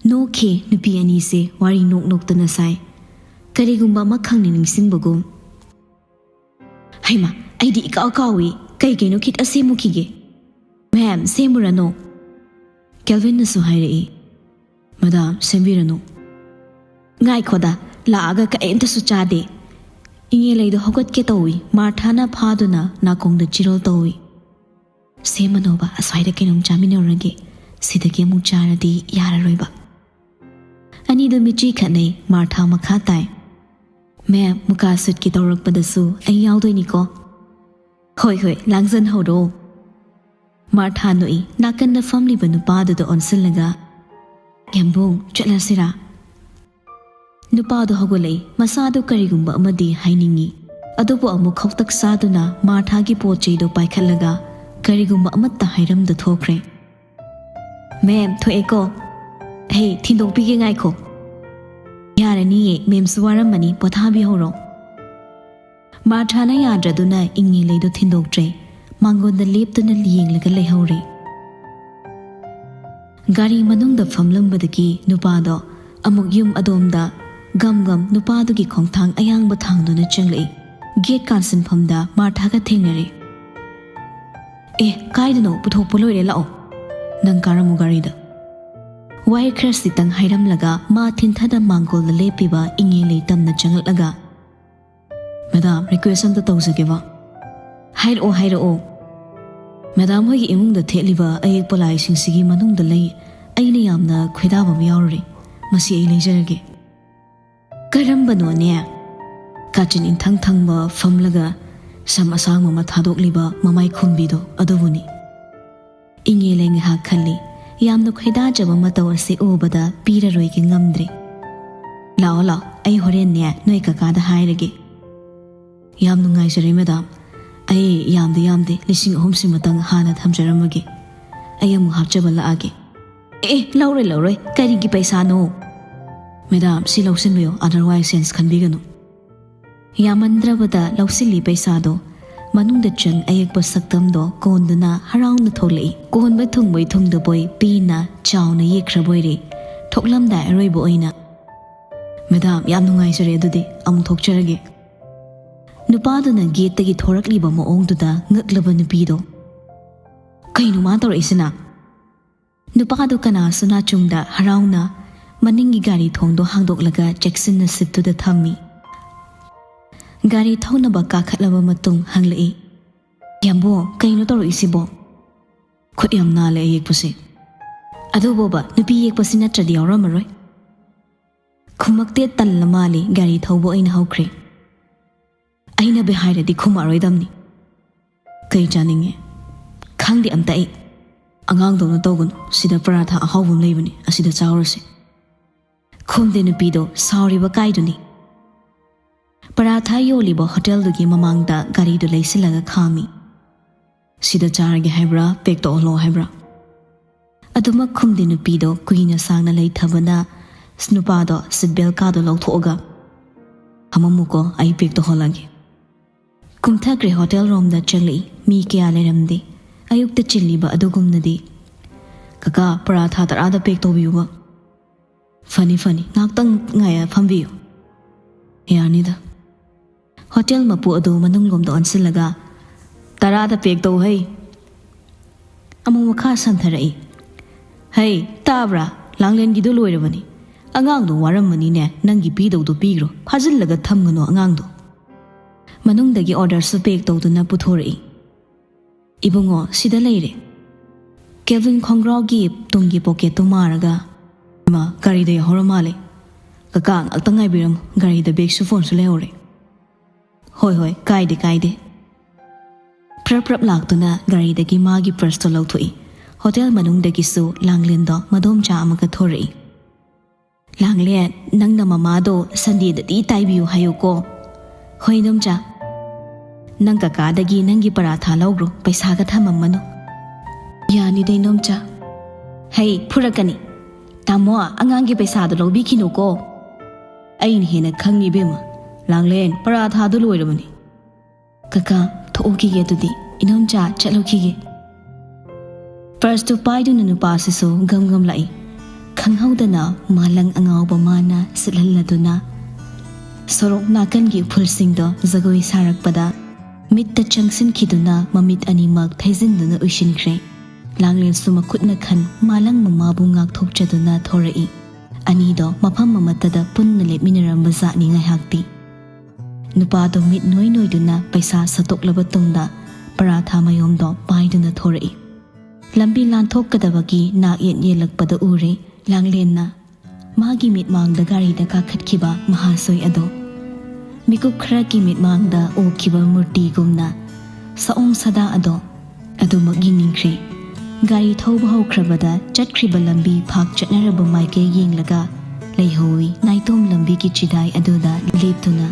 ꯅꯣꯛꯈꯤ ꯅꯨꯄꯤ ꯑꯅꯤꯁꯦ ꯋꯥꯔꯤ ꯅꯣꯛ ꯅꯣꯛꯇꯅ ꯁꯥꯏ꯫ ꯀꯔꯤꯒꯨꯝꯕ ꯑꯃ ꯈꯪꯅꯤꯡ ꯅꯤꯡꯁꯤꯡꯕꯒꯨꯝ꯫ "ꯍꯩꯃꯥ, ꯑꯩꯗꯤ ꯏꯀꯥꯎ ꯀꯥꯎꯏ꯫ ꯀꯩ ꯀꯩꯅꯣ ꯈꯤꯇ ꯁꯦꯝꯃꯨꯈꯤꯒꯦ꯫" "ꯃꯦꯝ, ꯁꯦꯝꯃꯨꯔꯅꯨ꯫" ꯀꯦꯜꯚꯤꯟꯅꯁꯨ ꯍꯥꯏꯔꯛꯏ꯫ "ꯃꯦꯗꯥꯝ, ꯁꯦꯝꯕꯤꯔꯅꯨ꯫" "ꯉꯥꯏꯈꯣꯗ, ꯂꯥꯛꯑꯒ ꯀꯔꯤꯝꯇꯁꯨ ꯆꯥꯗꯦ꯫" ꯏꯉꯦꯂꯩꯗꯣ ꯍꯧꯒꯠꯀꯦ ꯇꯧꯏ꯫ ꯃꯥꯔꯊꯥꯅ ꯐꯥꯗꯨꯅ ꯅꯥꯀꯣꯡꯗ ꯆꯤꯔꯣꯜ ꯇꯧꯏ꯫ "ꯁꯦꯝꯃꯅꯣꯕ, ꯑꯁ꯭ꯋꯥꯏꯗ ꯀꯩꯅꯣꯝ ꯆꯥꯃꯤꯟꯅꯧꯔꯒꯦ꯫ ꯁꯤꯗꯒꯤ ꯑꯃꯨꯛ ꯆꯥꯔꯗꯤ ꯌꯥꯔꯔꯣꯏꯕ꯫" ꯑꯅꯤꯗꯨ ꯃꯤꯠꯆꯤ ꯈꯠꯅꯩ꯫ ꯃꯥꯔꯊꯥ ꯃꯈꯥ ꯇꯥꯏ꯫ "ꯃꯦꯝ, ꯃꯨꯀꯥ ꯁꯨꯠꯀꯤ ꯇꯧꯔꯛꯄꯗꯁꯨ ꯑꯩ ꯌꯥꯎꯗꯣꯏꯅꯤꯀꯣ꯫" "ꯍꯣꯏ, ꯍꯣꯏ, ꯂꯥꯡꯖꯟꯍꯧꯔꯣ꯫" ꯃꯥꯔꯊꯥ ꯅꯣꯛꯏ꯫ ꯅꯥꯀꯟꯗ ꯐꯝꯂꯤꯕ ꯅꯨꯄꯥꯗꯨꯗ ꯑꯣꯟꯁꯤꯜꯂꯒ, "ꯌꯥꯝꯕꯨꯡ, ꯆꯠꯂꯁꯤꯔꯥ?" ꯅꯨꯄꯥꯗꯣ ꯍꯧꯒꯠꯂꯛꯏ꯫ ꯃꯁꯥꯗꯣ ꯀꯔꯤꯒꯨꯝꯕ ꯑꯃꯗꯤ ꯍꯥꯏꯅꯤꯡꯏ, ꯑꯗꯨꯕꯨ ꯑꯃꯨꯛ ꯈꯧꯇꯛ ꯆꯥꯗꯨꯅ ꯃꯥꯔꯊꯥꯒꯤ ꯄꯣꯠ ꯆꯩꯗꯣ ꯄꯥꯏꯈꯠꯂꯒ ꯀꯔꯤꯒꯨꯝꯕ ꯑꯃꯠꯇ ꯍꯥꯏꯔꯝꯗ ꯊꯣꯛꯈ꯭ꯔꯦ꯫ "ꯃꯦꯝ, ꯊꯣꯛꯑꯦꯀꯣ꯫ ꯍꯦ, ꯊꯤꯟꯗꯣꯛꯄꯤꯒꯦ, ꯉꯥꯏꯈꯣ꯫" "ꯌꯥꯔꯅꯤꯌꯦ, ꯃꯦꯝꯁꯨ ꯋꯥꯔꯝꯃꯅꯤ, ꯄꯣꯊꯥꯕꯤꯍꯧꯔꯣ꯫" ꯃꯥꯔꯊꯥꯅ ꯌꯥꯗ꯭ꯔꯗꯨꯅ ꯏꯉꯦꯂꯩꯗꯣ ꯊꯤꯟꯗꯣꯛꯇ꯭ꯔꯦ꯫ ꯃꯥꯡꯒꯣꯟꯗ ꯂꯦꯞꯇꯨꯅ ꯌꯦꯡꯂꯒ ꯂꯩꯍꯧꯔꯦ꯫ ꯒꯥꯔꯤ ꯃꯅꯨꯡꯗ ꯐꯝꯂꯝꯕꯗꯒꯤ ꯅꯨꯄꯥꯗꯣ ꯑꯃꯨꯛ ꯌꯨꯝ ꯑꯗꯣꯝꯗ ꯒꯝ ꯒꯝ ꯅꯨꯄꯥꯗꯨꯒꯤ ꯈꯣꯡꯊꯥꯡ ꯑꯌꯥꯡꯕ ꯊꯥꯡꯗꯨꯅ ꯆꯪꯂꯛꯏ꯫ ꯒꯦꯠ ꯀꯥꯟꯁꯤꯟꯐꯝꯗ ꯃꯥꯔꯊꯥꯒ ꯊꯦꯡꯅꯔꯦ꯫ "ꯑꯦ, ꯀꯥꯏꯗꯅꯣ? ꯄꯨꯊꯣꯛꯄ ꯂꯣꯏꯔꯦ, ꯂꯥꯛꯑꯣ꯫" "ꯅꯪ ꯀꯥꯔꯝꯃꯨ ꯒꯥꯔꯤꯗ꯫" ꯋꯥꯍꯩ ꯈꯔꯁꯤꯇꯪ ꯍꯥꯏꯔꯝꯂꯒ ꯃꯥ ꯊꯤꯟꯊꯗ ꯃꯥꯡꯒꯣꯜꯗ ꯂꯦꯞꯄꯤꯕ ꯏꯉꯦꯂꯩ ꯇꯝꯅ ꯆꯪꯂꯛꯂꯒ, "ꯃꯦꯗꯥꯝ, ꯔꯤꯀ꯭ꯋꯦꯁ ꯑꯝꯇ ꯇꯧꯖꯒꯦꯕ꯫" "ꯍꯥꯏꯔꯛꯑꯣ, ꯍꯥꯏꯔꯛꯑꯣ꯫" "ꯃꯦꯗꯥꯝ ꯍꯣꯏꯒꯤ ꯏꯃꯨꯡꯗ ꯊꯦꯠꯂꯤꯕ ꯑꯌꯦꯛꯄ ꯂꯥꯏꯁꯤꯡꯁꯤꯒꯤ ꯃꯅꯨꯡꯗ ꯂꯩ ꯑꯩꯅ ꯌꯥꯝꯅ ꯈꯣꯏꯗꯥꯕ ꯑꯃ ꯌꯥꯎꯔꯨꯔꯦ꯫ ꯃꯁꯤ ꯑꯩ ꯂꯩꯖꯔꯒꯦ꯫" "ꯀꯔꯝꯕꯅꯣꯅꯦ?" ꯀꯥꯆꯤꯟ ꯏꯟꯊꯪ ꯊꯪꯕ ꯐꯝꯂꯒ ꯁꯝ ꯑꯁꯥꯡꯕ ꯑꯃ ꯊꯥꯗꯣꯛꯂꯤꯕ ꯃꯃꯥꯏ ꯈꯨꯝꯕꯤꯗꯣ ꯑꯗꯨꯕꯨꯅꯤ꯫ ꯏꯉꯦꯂꯩ ꯉꯥꯏꯍꯥꯛ ꯈꯜꯂꯤ꯫ ꯌꯥꯝꯅ ꯈꯣꯏꯗꯥꯖꯕ ꯃꯇꯧ ꯑꯁꯤ ꯎꯕꯗ ꯄꯤꯔꯔꯣꯏꯒꯦ ꯉꯝꯗ꯭ꯔꯦ꯫ "ꯂꯥꯛꯑꯣ, ꯂꯥꯛꯑꯣ, ꯑꯩ ꯍꯣꯔꯦꯟꯅꯦ ꯅꯣꯏ ꯀꯀꯥꯗ ꯍꯥꯏꯔꯒꯦ꯫" "ꯌꯥꯝ ꯅꯨꯡꯉꯥꯏꯖꯔꯦ ꯃꯦꯗꯥꯝ꯫ "ꯑꯩ ꯌꯥꯝꯗꯤ ꯌꯥꯝꯗꯦ, ꯂꯤꯁꯤꯡ ꯑꯍꯨꯝ ꯁꯤꯃꯇꯪ ꯍꯥꯟꯅ ꯊꯝꯖꯔꯝꯃꯒꯦ꯫ ꯑꯩ ꯑꯃꯨꯛ ꯍꯥꯞꯆꯕ ꯂꯥꯛꯑꯒꯦ꯫" "ꯑꯦ, ꯂꯧꯔꯣꯏ, ꯂꯧꯔꯣꯏ꯫ ꯀꯔꯤꯒꯤ ꯄꯩꯁꯥꯅꯣ?" "ꯃꯦꯗꯥꯝ, ꯁꯤ ꯂꯧꯁꯤꯟꯕꯤꯌꯨ, otherwise sense ꯈꯟꯕꯤꯒꯅꯨ꯫" ꯌꯥꯝꯃꯟꯗ꯭ꯔꯕꯗ ꯂꯧꯁꯤꯜꯂꯤ ꯄꯩꯁꯥꯗꯣ꯫ ꯃꯅꯨꯡꯗ ꯆꯪ ꯑꯌꯦꯛꯄ ꯁꯛꯇꯝꯗꯣ ꯀꯣꯟꯗꯨꯅ ꯍꯔꯥꯎꯅ ꯊꯣꯛꯂꯛꯏ꯫ ꯀꯣꯟꯕ ꯊꯨꯡꯕꯣꯏ ꯊꯨꯡꯗꯕꯣꯏ ꯄꯦꯟꯅ ꯆꯥꯎꯅ ꯌꯦꯛꯈ꯭ꯔꯕꯣꯏꯔꯦ꯫ ꯊꯣꯛꯂꯝꯗꯥꯏ ꯑꯔꯣꯏꯕ ꯑꯣꯏꯅ, "ꯃꯦꯗꯥꯝ, ꯌꯥꯝ ꯅꯨꯡꯉꯥꯏꯖꯔꯦ, ꯑꯗꯨꯗꯤ ꯑꯃꯨꯛ ꯊꯣꯛꯆꯔꯒꯦ꯫" ꯅꯨꯄꯥꯗꯨꯅ ꯒꯦꯠꯇꯒꯤ ꯊꯣꯔꯛꯂꯤꯕ ꯃꯑꯣꯡꯗꯨꯗ ꯉꯛꯂꯕ ꯅꯨꯄꯤꯗꯣ, "ꯀꯩꯅꯣ ꯃꯥ ꯇꯧꯔꯛꯏꯁꯤꯅ?" ꯅꯨꯄꯥꯗꯨ ꯀꯅꯥꯁꯨ ꯅꯥꯆꯨꯡꯗ ꯍꯔꯥꯎꯅ ꯃꯅꯤꯡꯒꯤ ꯒꯥꯔꯤ ꯊꯣꯡꯗꯣ ꯍꯥꯡꯗꯣꯛꯂꯒ ꯆꯦꯛꯁꯤꯟꯅ ꯁꯤꯠꯇꯨꯗ ꯊꯝꯃꯤ꯫ ꯒꯥꯔꯤ ꯊꯧꯅꯕ ꯀꯥꯈꯠꯂꯕ ꯃꯇꯨꯡ ꯍꯪꯂꯛꯏ, "ꯌꯥꯝꯕꯣ, ꯀꯩꯅꯣ ꯇꯧꯔꯛꯏꯁꯤꯕꯣ?" "ꯈꯨꯠ ꯌꯥꯝ ꯅꯥꯜꯂꯦ ꯑꯌꯦꯛꯄꯁꯦ꯫" "ꯑꯗꯨꯕꯣꯕ, ꯅꯨꯄꯤ ꯌꯦꯛꯄꯁꯤ ꯅꯠꯇ꯭ꯔꯗꯤ ꯌꯥꯎꯔꯝꯃꯔꯣꯏ꯫" ꯈꯨꯝꯃꯛꯇꯦ, ꯇꯜꯂ ꯃꯥꯜꯂꯦ, ꯒꯥꯔꯤ ꯊꯧꯕ ꯑꯣꯏꯅ ꯍꯧꯈ꯭ꯔꯦ꯫ ꯑꯩꯅꯕꯨ ꯍꯥꯏꯔꯗꯤ ꯈꯨꯝꯃꯛꯑꯔꯣꯏꯗꯝꯅꯤ꯫ "ꯀꯩ ꯆꯥꯅꯤꯡꯉꯦ?" "ꯈꯪꯗꯦ ꯑꯝꯇ ꯑꯩ꯫" "ꯑꯉꯥꯡꯗꯧꯅ ꯇꯧꯒꯅꯨ, ꯁꯤꯗ ꯄꯔꯥꯊꯥ ꯑꯍꯥꯎꯕ ꯑꯃ ꯂꯩꯕꯅꯤ, ꯑꯁꯤꯗ ꯆꯥꯎꯔꯁꯦ꯫" ꯈꯨꯝꯗꯦ ꯅꯨꯄꯤꯗꯣ, ꯁꯥꯎꯔꯤꯕ ꯀꯥꯏꯗꯨꯅꯤ꯫ ꯄꯔꯥꯊꯥ ꯌꯣꯜꯂꯤꯕ ꯍꯣꯇꯦꯜꯗꯨꯒꯤ ꯃꯃꯥꯡꯗ ꯒꯥꯔꯤꯗꯨ ꯂꯩꯁꯤꯜꯂꯒ ꯈꯥꯝꯃꯤ꯫ "ꯁꯤꯗ ꯆꯥꯔꯒꯦ ꯍꯥꯏꯕ꯭ꯔꯥ, ꯄꯦꯛ ꯇꯧꯍꯜꯂꯣ ꯍꯥꯏꯕ꯭ꯔꯥ?" ꯑꯗꯨꯃꯛ ꯈꯨꯝꯗꯦ ꯅꯨꯄꯤꯗꯣ ꯀꯨꯏꯅ ꯁꯥꯡꯅ ꯂꯩꯊꯕꯅ ꯅꯨꯄꯥꯗꯣ ꯁꯤꯠ ꯕꯦꯜꯀꯥꯗꯣ ꯂꯧꯊꯣꯛꯑꯒ, "ꯐꯝꯃꯝꯃꯨꯀꯣ, ꯑꯩ ꯄꯦꯛ ꯇꯧꯍꯜꯂꯒꯦ꯫" ꯀꯨꯝꯊꯈ꯭ꯔꯦ ꯍꯣꯇꯦꯜ ꯔꯣꯝꯗ ꯆꯪꯂꯛꯏ꯫ ꯃꯤ ꯀꯌꯥ ꯂꯩꯔꯝꯗꯦ꯫ ꯑꯌꯨꯛꯇ ꯆꯤꯜꯂꯤꯕ ꯑꯗꯨꯒꯨꯝꯅꯗꯤ꯫ "ꯀꯀꯥ, ꯄꯔꯥꯊꯥ ꯇꯔꯥꯗ ꯄꯦꯛ ꯇꯧꯕꯤꯌꯨꯕ꯫" "ꯐꯅꯤ, ꯐꯅꯤ, ꯉꯥꯛꯇꯪ ꯉꯥꯏꯔ ꯐꯝꯕꯤꯌꯨ꯫" "ꯌꯥꯅꯤꯗ꯫" ꯍꯣꯇꯦꯜ ꯃꯄꯨ ꯑꯗꯨ ꯃꯅꯨꯡꯂꯣꯝꯗ ꯑꯣꯟꯁꯤꯜꯂꯒ, "ꯇꯔꯥꯗ ꯄꯦꯛ ꯇꯧ ꯍꯩ꯫" ꯑꯃꯨꯛ ꯃꯈꯥ ꯁꯝꯊꯔꯛꯏ꯫ "ꯍꯩ, ꯇꯥꯕ꯭ꯔꯥ? ꯂꯥꯡꯂꯦꯟꯒꯤꯗꯣ ꯂꯣꯏꯔꯕꯅꯤ꯫ ꯑꯉꯥꯡꯗꯣ ꯋꯥꯔꯝꯃꯅꯤꯅꯦ, ꯅꯪꯒꯤ ꯄꯤꯗꯧꯗꯣ ꯄꯤꯈ꯭ꯔꯣ, ꯐꯥꯖꯤꯜꯂꯒ ꯊꯝꯒꯅꯨ ꯑꯉꯥꯡꯗꯣ꯫" ꯃꯅꯨꯡꯗꯒꯤ ꯑꯣꯔꯗꯔꯁꯨ ꯄꯦꯛ ꯇꯧꯗꯨꯅ ꯄꯨꯊꯣꯔꯛꯏ꯫ "ꯏꯕꯨꯡꯉꯣ, ꯁꯤꯗ ꯂꯩꯔꯦ꯫" ꯀꯦꯜꯚꯤꯟ ꯈꯣꯡꯒ꯭ꯔꯥꯎꯒꯤ ꯇꯨꯡꯒꯤ ꯄꯣꯀꯦꯠꯇꯨ ꯃꯥꯔꯒ, "ꯏꯃꯥ, ꯒꯥꯔꯤꯗ ꯌꯥꯎꯍꯧꯔ ꯃꯥꯜꯂꯦ꯫ ꯀꯀꯥ, ꯉꯥꯛꯇꯪ ꯉꯥꯏꯕꯤꯔꯝꯃꯨ, ꯒꯥꯔꯤꯗ ꯕꯦꯒꯁꯨ ꯐꯣꯟꯁꯨ ꯂꯩꯍꯧꯔꯦ꯫" "ꯍꯣꯏ, ꯍꯣꯏ, ꯀꯥꯏꯗꯦ, ꯀꯥꯏꯗꯦ꯫" ꯄ꯭ꯔꯞ ꯄ꯭ꯔꯞ ꯂꯥꯛꯇꯨꯅ ꯒꯥꯔꯤꯗꯒꯤ ꯃꯥꯒꯤ ꯄꯔꯁꯇꯣ ꯂꯧꯊꯣꯛꯏ꯫ ꯍꯣꯇꯦꯜ ꯃꯅꯨꯡꯗꯒꯤꯁꯨ ꯂꯥꯡꯂꯦꯟꯗꯣ ꯃꯗꯣꯝꯆꯥ ꯑꯃꯒ ꯊꯣꯔꯛꯏ꯫ "ꯂꯥꯡꯂꯦꯟ, ꯅꯪꯅ ꯃꯃꯥꯗꯣ ꯁꯟꯗꯦꯗꯗꯤ ꯇꯥꯏꯕꯤꯌꯨ ꯍꯥꯏꯌꯨꯀꯣ꯫" "ꯍꯣꯏ, ꯏꯗꯣꯝꯆꯥ꯫" "ꯅꯪ ꯀꯀꯥꯗꯒꯤ ꯅꯪꯒꯤ ꯄꯔꯥꯊꯥ ꯂꯧꯈ꯭ꯔꯣ, ꯄꯩꯁꯥꯒ ꯊꯝꯃꯝꯃꯅꯨ"꯫ "ꯌꯥꯅꯤꯗ ꯏꯅꯣꯝꯆꯥ"꯫ "ꯍꯩ, ꯐꯨꯔꯛꯀꯅꯤ꯫ ꯇꯥꯃꯣ, ꯑꯉꯥꯡꯒꯤ ꯄꯩꯁꯥꯗꯣ ꯂꯧꯕꯤꯈꯤꯅꯨꯀꯣ꯫ ꯑꯩꯅ ꯍꯦꯟꯅ ꯈꯪꯉꯤ ꯏꯕꯦꯝꯃ꯫ ꯂꯥꯡꯂꯦꯟ, ꯄꯔꯥꯊꯥꯗꯣ ꯂꯣꯏꯔꯕꯅꯤ꯫ "ꯀꯀꯥ, ꯊꯣꯛꯎꯈꯤꯒꯦ ꯑꯗꯨꯗꯤ꯫ ꯏꯅꯣꯝꯆꯥ, ꯆꯠꯂꯨꯈꯤꯒꯦ"꯫ ꯄꯔꯁꯇꯨ ꯄꯥꯏꯗꯨꯅ ꯅꯨꯄꯥꯁꯤꯁꯨ ꯒꯝ ꯒꯝ ꯂꯥꯛꯏ꯫ ꯈꯪꯍꯧꯗꯅ ꯃꯥꯂꯪ ꯑꯉꯥꯎꯕ ꯃꯥꯅ ꯁꯤꯠꯍꯜꯂꯗꯨꯅ ꯁꯣꯔꯣꯛ ꯅꯥꯀꯟꯒꯤ ꯎꯐꯨꯜꯁꯤꯡꯗꯣ ꯖꯒꯣꯏ ꯁꯥꯔꯛꯄꯗ ꯃꯤꯠꯇ ꯆꯪꯁꯤꯟꯈꯤꯗꯨꯅ ꯃꯃꯤꯠ ꯑꯅꯤꯃꯛ ꯊꯩꯖꯤꯟꯗꯨꯅ ꯎꯏꯁꯤꯟꯈ꯭ꯔꯦ꯫ ꯂꯥꯡꯂꯦꯟꯁꯨ ꯃꯈꯨꯠꯅ ꯈꯟ ꯃꯥꯂꯪ ꯃꯃꯥꯕꯨ ꯉꯥꯛꯊꯣꯛꯆꯗꯨꯅ ꯊꯣꯔꯛꯏ꯫ ꯑꯅꯤꯗꯣ ꯃꯐꯝ ꯑꯃꯠꯇꯗ ꯄꯨꯟꯅ ꯂꯦꯞꯃꯤꯟꯅꯔꯝꯕ ꯖꯥꯠꯅꯤ ꯉꯥꯏꯍꯥꯛꯇꯤ꯫ ꯅꯨꯄꯥꯗꯣ ꯃꯤꯠ ꯅꯣꯏ ꯅꯣꯏꯗꯨꯅ ꯄꯩꯁꯥ ꯁꯠꯇꯣꯛꯂꯕ ꯇꯨꯡꯗ ꯄꯔꯥꯊꯥ ꯃꯌꯣꯝꯗꯣ ꯄꯥꯏꯗꯨꯅ ꯊꯣꯔꯛꯏ꯫ ꯂꯝꯕꯤ ꯂꯥꯟꯊꯣꯛꯀꯗꯕꯒꯤ ꯅꯥꯛ ꯌꯦꯠ ꯌꯦꯜꯂꯛꯄꯗ ꯎꯔꯦ ꯂꯥꯡꯂꯦꯟꯅ ꯃꯥꯒꯤ ꯃꯤꯠꯃꯥꯡꯗ ꯒꯥꯔꯤꯗ ꯀꯥꯈꯠꯈꯤꯕ ꯃꯍꯥꯁꯣꯏ ꯑꯗꯣ꯫ ꯃꯤꯀꯨꯞ ꯈꯔꯒꯤ ꯃꯤꯠꯃꯥꯡꯗ ꯎꯈꯤꯕ ꯃꯨꯔꯇꯤꯒꯨꯝꯅ ꯁꯑꯣꯡ ꯁꯥꯗꯥ ꯑꯗꯣ ꯑꯗꯨꯃꯛ ꯌꯦꯡꯅꯤꯡꯈ꯭ꯔꯦ꯫ ꯒꯥꯔꯤ ꯊꯧꯕ ꯍꯧꯈ꯭ꯔꯕꯗ ꯆꯠꯈ꯭ꯔꯤꯕ ꯂꯝꯕꯤ ꯐꯥꯛ ꯆꯠꯅꯔꯕ ꯃꯥꯏꯀꯩ ꯌꯦꯡꯂꯒ ꯂꯩꯍꯧꯏ ꯅꯥꯏꯇꯣꯝ ꯂꯝꯕꯤꯒꯤ ꯆꯤꯗꯥꯏ ꯑꯗꯨꯗ ꯂꯦꯞꯇꯨꯅ꯫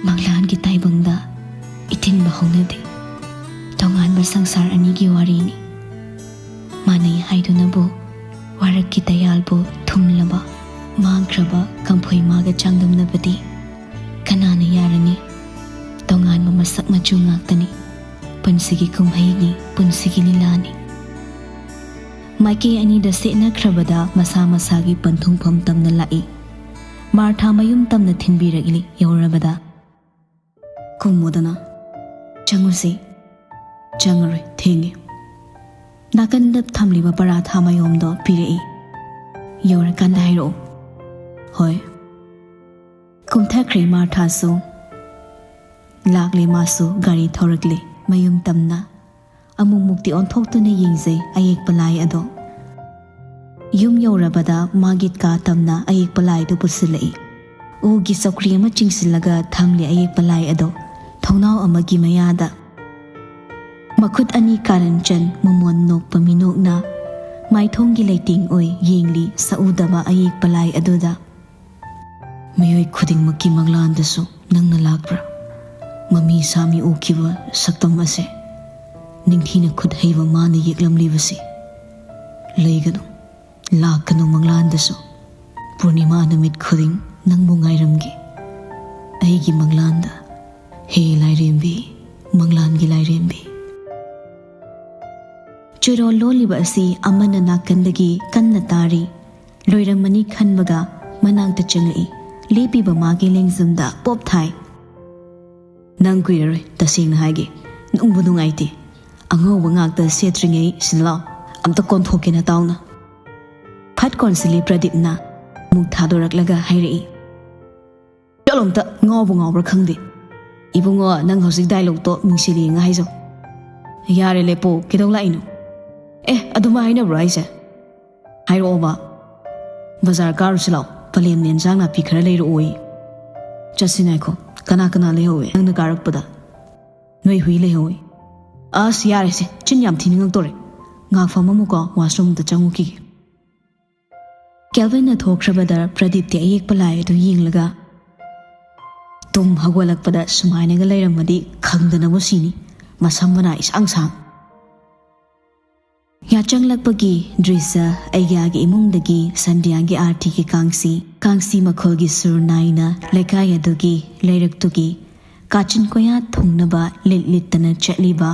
ꯃꯪꯂꯥꯟꯒꯤ ꯇꯥꯏꯕꯪꯗ ꯏꯊꯤꯟꯕ ꯍꯧꯅꯗꯦ꯫ ꯇꯣꯉꯥꯟꯕ ꯁꯪꯁꯥꯔ ꯑꯅꯤꯒꯤ ꯋꯥꯔꯤꯅꯤ꯫ ꯃꯥꯟꯅꯩ ꯍꯥꯏꯗꯨꯅꯕꯨ ꯋꯥꯔꯛꯀꯤ ꯇꯌꯥꯜꯕꯨ ꯊꯨꯝꯂꯕ ꯃꯥꯡꯈ꯭ꯔꯕ ꯀꯝꯐꯣꯏ ꯃꯥꯒ ꯆꯥꯡꯗꯝꯅꯕꯗꯤ ꯀꯅꯥꯅ ꯌꯥꯔꯅꯤ? ꯇꯣꯉꯥꯟꯕ ꯃꯁꯛ ꯃꯆꯨ ꯉꯥꯛꯇꯅꯤ꯫ ꯄꯨꯟꯁꯤꯒꯤ ꯀꯨꯝꯍꯩꯅꯤ, ꯄꯨꯟꯁꯤꯒꯤ ꯂꯤꯂꯥꯅꯤ꯫ ꯃꯥꯏꯀꯩ ꯑꯅꯤꯗ ꯁꯦꯠꯅꯈ꯭ꯔꯕꯗ ꯃꯁꯥ ꯃꯁꯥꯒꯤ ꯄꯟꯊꯨꯡꯐꯝ ꯇꯝꯅ ꯂꯥꯛꯏ꯫ ꯃꯥꯔꯊꯥ ꯃꯌꯨꯝ ꯇꯝꯅ ꯊꯤꯟꯕꯤꯔꯛꯂꯤ꯫ ꯌꯧꯔꯕꯗ, "ꯀꯨꯝꯃꯣꯗꯅ, ꯆꯪꯉꯨꯁꯤ"꯫ "ꯆꯪꯉꯔꯣꯏ, ꯊꯦꯡꯉꯦ"꯫ ꯅꯥꯀꯟꯗ ꯊꯝꯂꯤꯕ ꯄꯔꯥꯊꯥ ꯃꯌꯣꯝꯗꯣ ꯄꯤꯔꯛꯏ꯫ "ꯌꯧꯔꯀꯥꯟꯗ ꯍꯥꯏꯔꯛꯑꯣ"꯫ "ꯍꯣꯏ"꯫ ꯀꯨꯝꯊꯈ꯭ꯔꯦ ꯃꯥꯔꯊꯥꯁꯨ꯫ ꯂꯥꯛꯂꯦ ꯃꯥꯁꯨ ꯒꯥꯔꯤ ꯊꯧꯔꯛꯂꯦ ꯃꯌꯨꯝ ꯇꯝꯅ꯫ ꯑꯃꯨꯛꯃꯨꯛꯇꯤ ꯑꯣꯟꯊꯣꯛꯇꯨꯅ ꯌꯦꯡꯖꯩ ꯑꯌꯦꯛꯄ ꯂꯥꯏ ꯑꯗꯣ꯫ ꯌꯨꯝ ꯌꯧꯔꯕꯗ ꯃꯥꯒꯤ ꯀꯥ ꯇꯝꯅ ꯑꯌꯦꯛꯄ ꯂꯥꯏꯗꯨ ꯄꯨꯁꯤꯜꯂꯛꯏ꯫ ꯎꯒꯤ ꯆꯧꯀ꯭ꯔꯤ ꯑꯃ ꯆꯤꯡꯁꯤꯜꯂꯒ ꯊꯝꯂꯤ ꯑꯌꯦꯛꯄ ꯂꯥꯏ ꯑꯗꯣ ꯊꯣꯡꯅꯥꯎ ꯑꯃꯒꯤ ꯃꯌꯥꯗ꯫ ꯃꯈꯨꯠ ꯑꯅꯤ ꯀꯥꯔꯟꯆꯟ ꯃꯃꯣꯟ ꯅꯣꯛꯄ ꯃꯤꯅꯣꯛꯅ ꯃꯥꯏꯊꯣꯡꯒꯤ ꯂꯩꯇꯦꯡ ꯑꯣꯏ ꯌꯦꯡꯂꯤ ꯁꯛꯎꯗꯕ ꯑꯌꯦꯛꯄ ꯂꯥꯏ ꯑꯗꯨꯗ꯫ "ꯃꯤꯑꯣꯏ ꯈꯨꯗꯤꯡꯃꯛꯀꯤ ꯃꯪꯂꯥꯟꯗꯁꯨ ꯅꯪꯅ ꯂꯥꯛꯄ꯭ꯔꯥ? ꯃꯃꯤ ꯁꯥꯃꯤ ꯎꯈꯤꯕ ꯁꯛꯇꯝ ꯑꯁꯦ, ꯅꯤꯡꯊꯤꯅ ꯈꯨꯠ ꯍꯩꯕ ꯃꯥꯅ ꯌꯦꯛꯂꯝꯂꯤꯕꯁꯤ꯫ ꯂꯩꯒꯅꯨ, ꯂꯥꯛꯀꯅꯨ ꯃꯪꯂꯥꯟꯗꯁꯨ꯫ ꯄꯨꯔꯅꯤꯃꯥ ꯅꯨꯃꯤꯠ ꯈꯨꯗꯤꯡ ꯅꯪꯕꯨ ꯉꯥꯏꯔꯝꯒꯦ ꯑꯩꯒꯤ ꯃꯪꯂꯥꯟꯗ꯫ ꯍꯦ ꯂꯥꯏꯔꯦꯝꯕꯤ, ꯃꯪꯂꯥꯟꯒꯤ ꯂꯥꯏꯔꯦꯝꯕꯤ꯫ ꯆꯣꯏꯔꯣꯜ ꯂꯣꯜꯂꯤꯕ ꯑꯁꯤ ꯑꯃꯅ ꯅꯥꯀꯟꯗꯒꯤ ꯀꯟꯅ ꯇꯥꯔꯤ꯫ ꯂꯣꯏꯔꯝꯃꯅꯤ ꯈꯟꯕꯒ ꯃꯅꯥꯛꯇ ꯆꯪꯂꯛꯏ꯫ ꯂꯦꯞꯄꯤꯕ ꯃꯥꯒꯤ ꯂꯦꯡꯖꯨꯝꯗ ꯄꯣꯞ ꯊꯥꯏ꯫ "ꯅꯪ ꯀꯨꯏꯔꯔꯣꯏ, ꯇꯁꯦꯡꯅ ꯍꯥꯏꯒꯦ꯫ ꯅꯨꯡꯕꯨ ꯅꯨꯡꯉꯥꯏꯇꯦ꯫ ꯑꯉꯧꯕ ꯉꯥꯛꯇ ꯁꯦꯠꯇ꯭ꯔꯤꯉꯩ ꯁꯤꯗ ꯂꯥꯎ, ꯑꯝꯇ ꯀꯣꯟꯊꯣꯛꯀꯦ ꯅꯇꯥꯎꯅ꯫" ꯐꯠ ꯀꯣꯟꯁꯤꯜꯂꯤ ꯄ꯭ꯔꯗꯤꯞꯅ꯫ ꯑꯃꯨꯛ ꯊꯥꯗꯣꯔꯛꯂꯒ ꯍꯥꯏꯔꯛꯏ, "ꯆꯠꯂꯣ ꯑꯝꯇ, ꯉꯥꯎꯕ ꯉꯥꯎꯕ꯭ꯔꯥ ꯈꯪꯗꯦ꯫ ꯏꯕꯨꯡꯉꯣ, ꯅꯪ ꯍꯧꯖꯤꯛ ꯗꯥꯏꯂꯣꯛꯇꯣ ꯃꯤꯡꯁꯦꯜ ꯌꯦꯡꯉ ꯍꯥꯏꯖꯧ꯫" "ꯌꯥꯔꯦ, ꯂꯦꯞꯄꯣ꯫ ꯀꯩꯗꯧ ꯂꯥꯛꯏꯅꯣ?" "ꯑꯦ, ꯑꯗꯨꯃꯥꯏ ꯍꯥꯏꯅꯕ꯭ꯔꯣ ꯍꯥꯏꯁꯦ? ꯍꯥꯏꯔꯛꯑꯣꯕ꯫ ꯕꯖꯥꯔ ꯀꯥꯔꯨꯁꯤ ꯂꯥꯛꯑꯣ, ꯄꯂꯦꯝꯅ ꯑꯦꯟꯖꯥꯡ ꯅꯥꯄꯤ ꯈꯔ ꯂꯩꯔꯛꯑꯣꯌꯦ꯫" "ꯆꯠꯁꯤ, ꯉꯥꯏꯈꯣ꯫ ꯀꯅꯥ ꯀꯅꯥ ꯂꯩꯍꯧꯋꯦ ꯅꯪꯅ ꯀꯥꯔꯛꯄꯗ?" "ꯅꯣꯏ ꯍꯨꯏ ꯂꯩꯍꯧꯋꯦ꯫" "ꯑꯁ, ꯌꯥꯔꯦꯁꯦ, ꯆꯤꯟ ꯌꯥꯝ ꯊꯤꯅꯤꯡꯉꯛꯇꯣꯔꯦ꯫ ꯉꯥꯛ ꯐꯝꯃꯝꯃꯨꯀꯣ, ꯋꯥꯁꯔꯨꯝꯗ ꯆꯪꯉꯨꯈꯤꯒꯦ꯫" ꯀꯦꯜꯚꯤꯟꯅ ꯊꯣꯛꯈ꯭ꯔꯕꯗ ꯄ꯭ꯔꯗꯤꯞꯇꯤ ꯑꯌꯦꯛꯄ ꯂꯥꯏ ꯑꯗꯨ ꯌꯦꯡꯂꯒ, "ꯇꯨꯝ ꯍꯧꯒꯠꯂꯛꯄꯗ ꯁꯨꯃꯥꯏꯅꯒ ꯂꯩꯔꯝꯃꯗꯤ ꯈꯪꯗꯅꯕꯨ ꯁꯤꯅꯤ, ꯃꯁꯝ ꯃꯅꯥ ꯏꯁꯥꯡ ꯁꯥꯡ꯫" ꯌꯥꯆꯪꯂꯛꯄꯒꯤ ꯗ꯭ꯔꯤꯁ꯭ꯌ꯫ ꯑꯩꯒꯤ ꯏꯃꯨꯡꯗꯒꯤ ꯁꯟꯙ꯭ꯌꯥꯒꯤ ꯑꯥꯔꯇꯤꯒꯤ ꯀꯥꯡꯁꯤ, ꯀꯥꯡꯁꯤ ꯃꯈꯣꯜꯒꯤ ꯁꯨꯔ ꯅꯥꯏꯅ ꯂꯩꯀꯥꯏ ꯑꯗꯨꯒꯤ ꯂꯩꯔꯛꯇꯨꯒꯤ ꯀꯥꯆꯤꯟ ꯀꯣꯌꯥ ꯊꯨꯡꯅꯕ ꯂꯤꯠ ꯂꯤꯠꯇꯅ ꯆꯠꯂꯤꯕ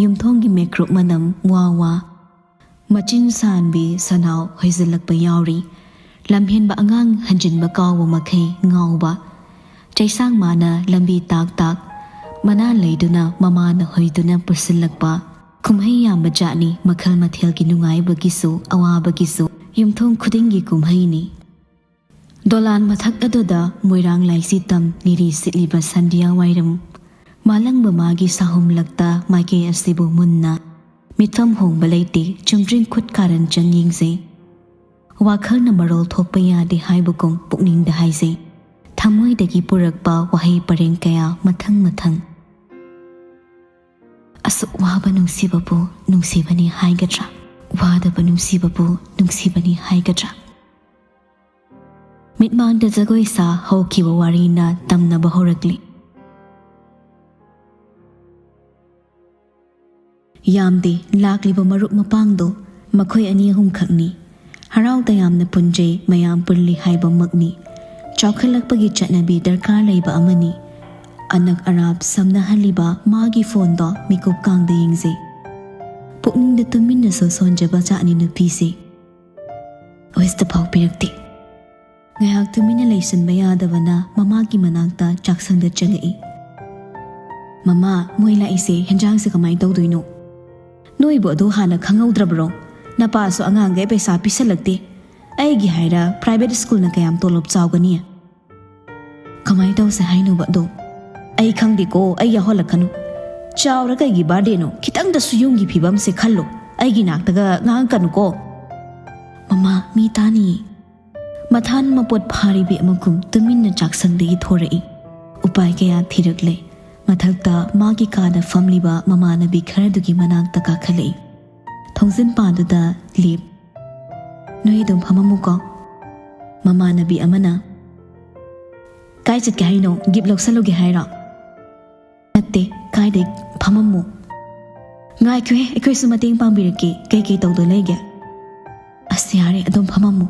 ꯌꯨꯝꯊꯣꯡꯒꯤ ꯃꯤꯀꯨꯞ ꯃꯅꯝ ꯋꯥ ꯋꯥ꯫ ꯃꯆꯤꯟ ꯁꯥꯟꯕꯤ ꯁꯟꯅꯥꯎ ꯍꯣꯏꯖꯤꯜꯂꯛꯄ ꯌꯥꯎꯔꯤ꯫ ꯂꯝꯍꯦꯟꯕ ꯑꯉꯥꯡ ꯍꯟꯖꯤꯟꯕ ꯀꯥꯎꯕ ꯃꯈꯩ ꯉꯥꯎꯕ꯫ ꯆꯩꯁꯥꯡ ꯃꯥꯅ ꯂꯝꯕꯤ ꯇꯥꯛ ꯇꯥꯛ, ꯃꯅꯥ ꯂꯩꯗꯨꯅ ꯃꯃꯥꯅ ꯍꯣꯏꯗꯨꯅ ꯄꯨꯁꯤꯜꯂꯛꯄ꯫ ꯀꯨꯝꯍꯩ ꯌꯥꯝꯕ ꯖꯥꯠꯅꯤ, ꯃꯈꯜ ꯃꯊꯦꯜꯒꯤ ꯅꯨꯡꯉꯥꯏꯕꯒꯤꯁꯨ ꯑꯋꯥꯕꯒꯤꯁꯨ꯫ ꯌꯨꯝꯊꯣꯡ ꯈꯨꯗꯤꯡꯒꯤ ꯀꯨꯝꯍꯩꯅꯤ꯫ ꯗꯣꯂꯥꯟ ꯃꯊꯛ ꯑꯗꯨꯗ ꯃꯣꯏꯔꯥꯡ ꯂꯥꯏꯁꯤ ꯇꯝ ꯂꯤꯔꯤ ꯁꯤꯠꯂꯤꯕ ꯁꯟꯙ꯭ꯌꯥ ꯋꯥꯏꯔꯝ꯫ ꯃꯥꯂꯪꯕ ꯃꯥꯒꯤ ꯁꯥꯍꯨꯝꯂꯛꯇ ꯃꯥꯏꯀꯩ ꯑꯁꯤꯕꯨ ꯃꯨꯟꯅ ꯃꯤꯠꯐꯝ ꯍꯣꯡꯕ ꯂꯩꯇꯦ, ꯆꯨꯝꯗ꯭ꯔꯤꯡ ꯈꯨꯠ ꯀꯥꯔꯟ ꯆꯟ ꯌꯦꯡꯖꯩ꯫ ꯋꯥꯈꯜꯅ ꯃꯔꯣꯜ ꯊꯣꯛꯄ ꯌꯥꯗꯦ ꯍꯥꯏꯕꯒꯨꯝ ꯄꯨꯛꯅꯤꯡꯗ ꯍꯥꯏꯖꯩ꯫ ꯊꯃꯣꯏꯗꯒꯤ ꯄꯨꯔꯛꯄ ꯋꯥꯍꯩ ꯄꯔꯦꯡ ꯀꯌꯥ ꯃꯊꯪ ꯃꯊꯪ꯫ ꯑꯁꯨꯛ ꯋꯥꯕ ꯅꯨꯡꯁꯤꯕꯕꯨ ꯅꯨꯡꯁꯤꯕꯅꯤ ꯍꯥꯏꯒꯗ꯭ꯔꯥ? ꯋꯥꯗꯕ ꯅꯨꯡꯁꯤꯕꯕꯨ ꯅꯨꯡꯁꯤꯕꯅꯤ ꯍꯥꯏꯒꯗ꯭ꯔꯥ? ꯃꯤꯠꯃꯥꯡꯗ ꯖꯒꯣꯏ ꯁꯥ ꯍꯧꯈꯤꯕ ꯋꯥꯔꯤꯅ ꯇꯝꯅꯕ ꯍꯧꯔꯛꯂꯤ꯫ ꯌꯥꯝꯗꯦ, ꯂꯥꯛꯂꯤꯕ ꯃꯔꯨꯞ ꯃꯄꯥꯡꯗꯣ ꯃꯈꯣꯏ ꯑꯅꯤ ꯑꯍꯨꯝꯈꯛꯅꯤ꯫ ꯍꯔꯥꯎ ꯇꯌꯥꯝꯅ ꯄꯨꯟꯖꯩ, ꯃꯌꯥꯝ ꯄꯨꯜꯂꯤ ꯍꯥꯏꯕꯃꯛꯅꯤ꯫ ꯆꯥꯎꯈꯠꯂꯛꯄꯒꯤ ꯆꯠꯅꯕꯤ ꯗꯔꯀꯥꯔ ꯂꯩꯕ ꯑꯃꯅꯤ꯫ ꯑꯅꯛ ꯑꯔꯥꯞ ꯁꯝꯅꯍꯜꯂꯤꯕ ꯃꯥꯒꯤ ꯐꯣꯟꯗꯣ ꯃꯤꯀꯨꯞ ꯀꯥꯡꯗ ꯌꯦꯡꯖꯩ꯫ ꯄꯨꯛꯅꯤꯡꯗ ꯇꯨꯃꯤꯟꯅꯁꯨ ꯁꯣꯟꯖꯕ ꯖꯥꯠꯅꯤ ꯅꯨꯄꯤꯁꯦ꯫ ꯋꯦꯁꯇ ꯐꯥꯎ ꯄꯤꯔꯛꯇꯦ꯫ ꯉꯥꯏꯍꯥꯛ ꯇꯨꯃꯤꯟꯅ ꯂꯩꯁꯤꯟꯕ ꯌꯥꯗꯕꯅ ꯃꯃꯥꯒꯤ ꯃꯅꯥꯛꯇ ꯆꯥꯛꯁꯪꯗ ꯆꯪꯉꯛꯏ꯫ "ꯃꯃꯥ, ꯃꯣꯏ ꯂꯥꯛꯏꯁꯦ ꯍꯦꯟꯖꯥꯡꯁꯦ ꯀꯃꯥꯏꯅ ꯇꯧꯗꯣꯏꯅꯣ? ꯅꯣꯏꯕꯨ ꯑꯗꯨ ꯍꯥꯟꯅ ꯈꯪꯍꯧꯗ꯭ꯔꯕ꯭ꯔꯣ? ꯅꯄꯥꯁꯨ ꯑꯉꯥꯡꯈꯩ ꯄꯩꯁꯥ ꯄꯤꯁꯜꯂꯛꯇꯦ꯫ ꯑꯩꯒꯤ ꯍꯥꯏꯔ ꯄ꯭ꯔꯥꯏꯚꯦꯠ ꯁ꯭ꯀꯨꯜꯅ ꯀꯌꯥꯝ ꯇꯣꯂꯣꯞ ꯆꯥꯎꯒꯅꯤ?" "ꯀꯃꯥꯏꯅ ꯇꯧꯁꯦ ꯍꯥꯏꯅꯣꯕ ꯑꯗꯣ?" "ꯑꯩ ꯈꯪꯗꯦꯀꯣ, ꯑꯩ ꯌꯥꯎꯍꯜꯂꯛꯀꯅꯨ꯫ ꯆꯥꯎꯔ ꯀꯩꯒꯤ ꯕꯥꯔꯗꯦꯅꯣ? ꯈꯤꯇꯪꯗꯁꯨ ꯌꯨꯝꯒꯤ ꯐꯤꯕꯝꯁꯦ ꯈꯜꯂꯣ꯫ ꯑꯩꯒꯤ ꯅꯥꯛꯇꯒ ꯉꯥꯡꯉꯛꯀꯅꯨꯀꯣ꯫" "ꯃꯃꯥ, ꯃꯤ ꯇꯥꯅꯤꯌꯦ꯫" ꯃꯊꯥꯟ ꯃꯄꯣꯠ ꯐꯥꯔꯤꯕꯤ ꯑꯃꯒꯨꯝ ꯇꯨꯃꯤꯟꯅ ꯆꯥꯛꯁꯪꯗꯒꯤ ꯊꯣꯔꯛꯏ꯫ ꯎꯄꯥꯏ ꯀꯌꯥ ꯊꯤꯔꯛꯂꯦ꯫ ꯃꯊꯛꯇ ꯃꯥꯒꯤ ꯀꯥꯗ ꯐꯝꯂꯤꯕ ꯃꯃꯥꯟꯅꯕꯤ ꯈꯔꯗꯨꯒꯤ ꯃꯅꯥꯛꯇ ꯀꯥꯈꯠꯂꯛꯏ꯫ ꯊꯣꯡꯖꯤꯟ ꯄꯥꯗꯨꯗ ꯂꯦꯞ꯫ "ꯅꯣꯏ ꯑꯗꯨꯝ ꯐꯝꯃꯝꯃꯨꯀꯣ꯫" ꯃꯃꯥꯟꯅꯕꯤ ꯑꯃꯅ, "ꯀꯥꯏ ꯆꯠꯀꯦ ꯍꯥꯏꯅꯣ? ꯒꯤꯞ ꯂꯧꯁꯜꯂꯨꯒꯦ ꯍꯥꯏꯔꯣ?" "ꯅꯠꯇꯦ, ꯀꯥꯏꯗꯩ, ꯐꯝꯃꯝꯃꯣ꯫" "ꯉꯥꯏꯈꯣꯍꯦ, ꯑꯩꯈꯣꯏꯁꯨ ꯃꯇꯦꯡ ꯄꯥꯡꯕꯤꯔꯛꯀꯦ꯫ ꯀꯩꯀꯩ ꯇꯧꯗꯣꯏ ꯂꯩꯒꯦ?" "ꯑꯁ, ꯌꯥꯔꯦ, ꯑꯗꯨꯝ ꯐꯝꯃꯝꯃꯣ꯫"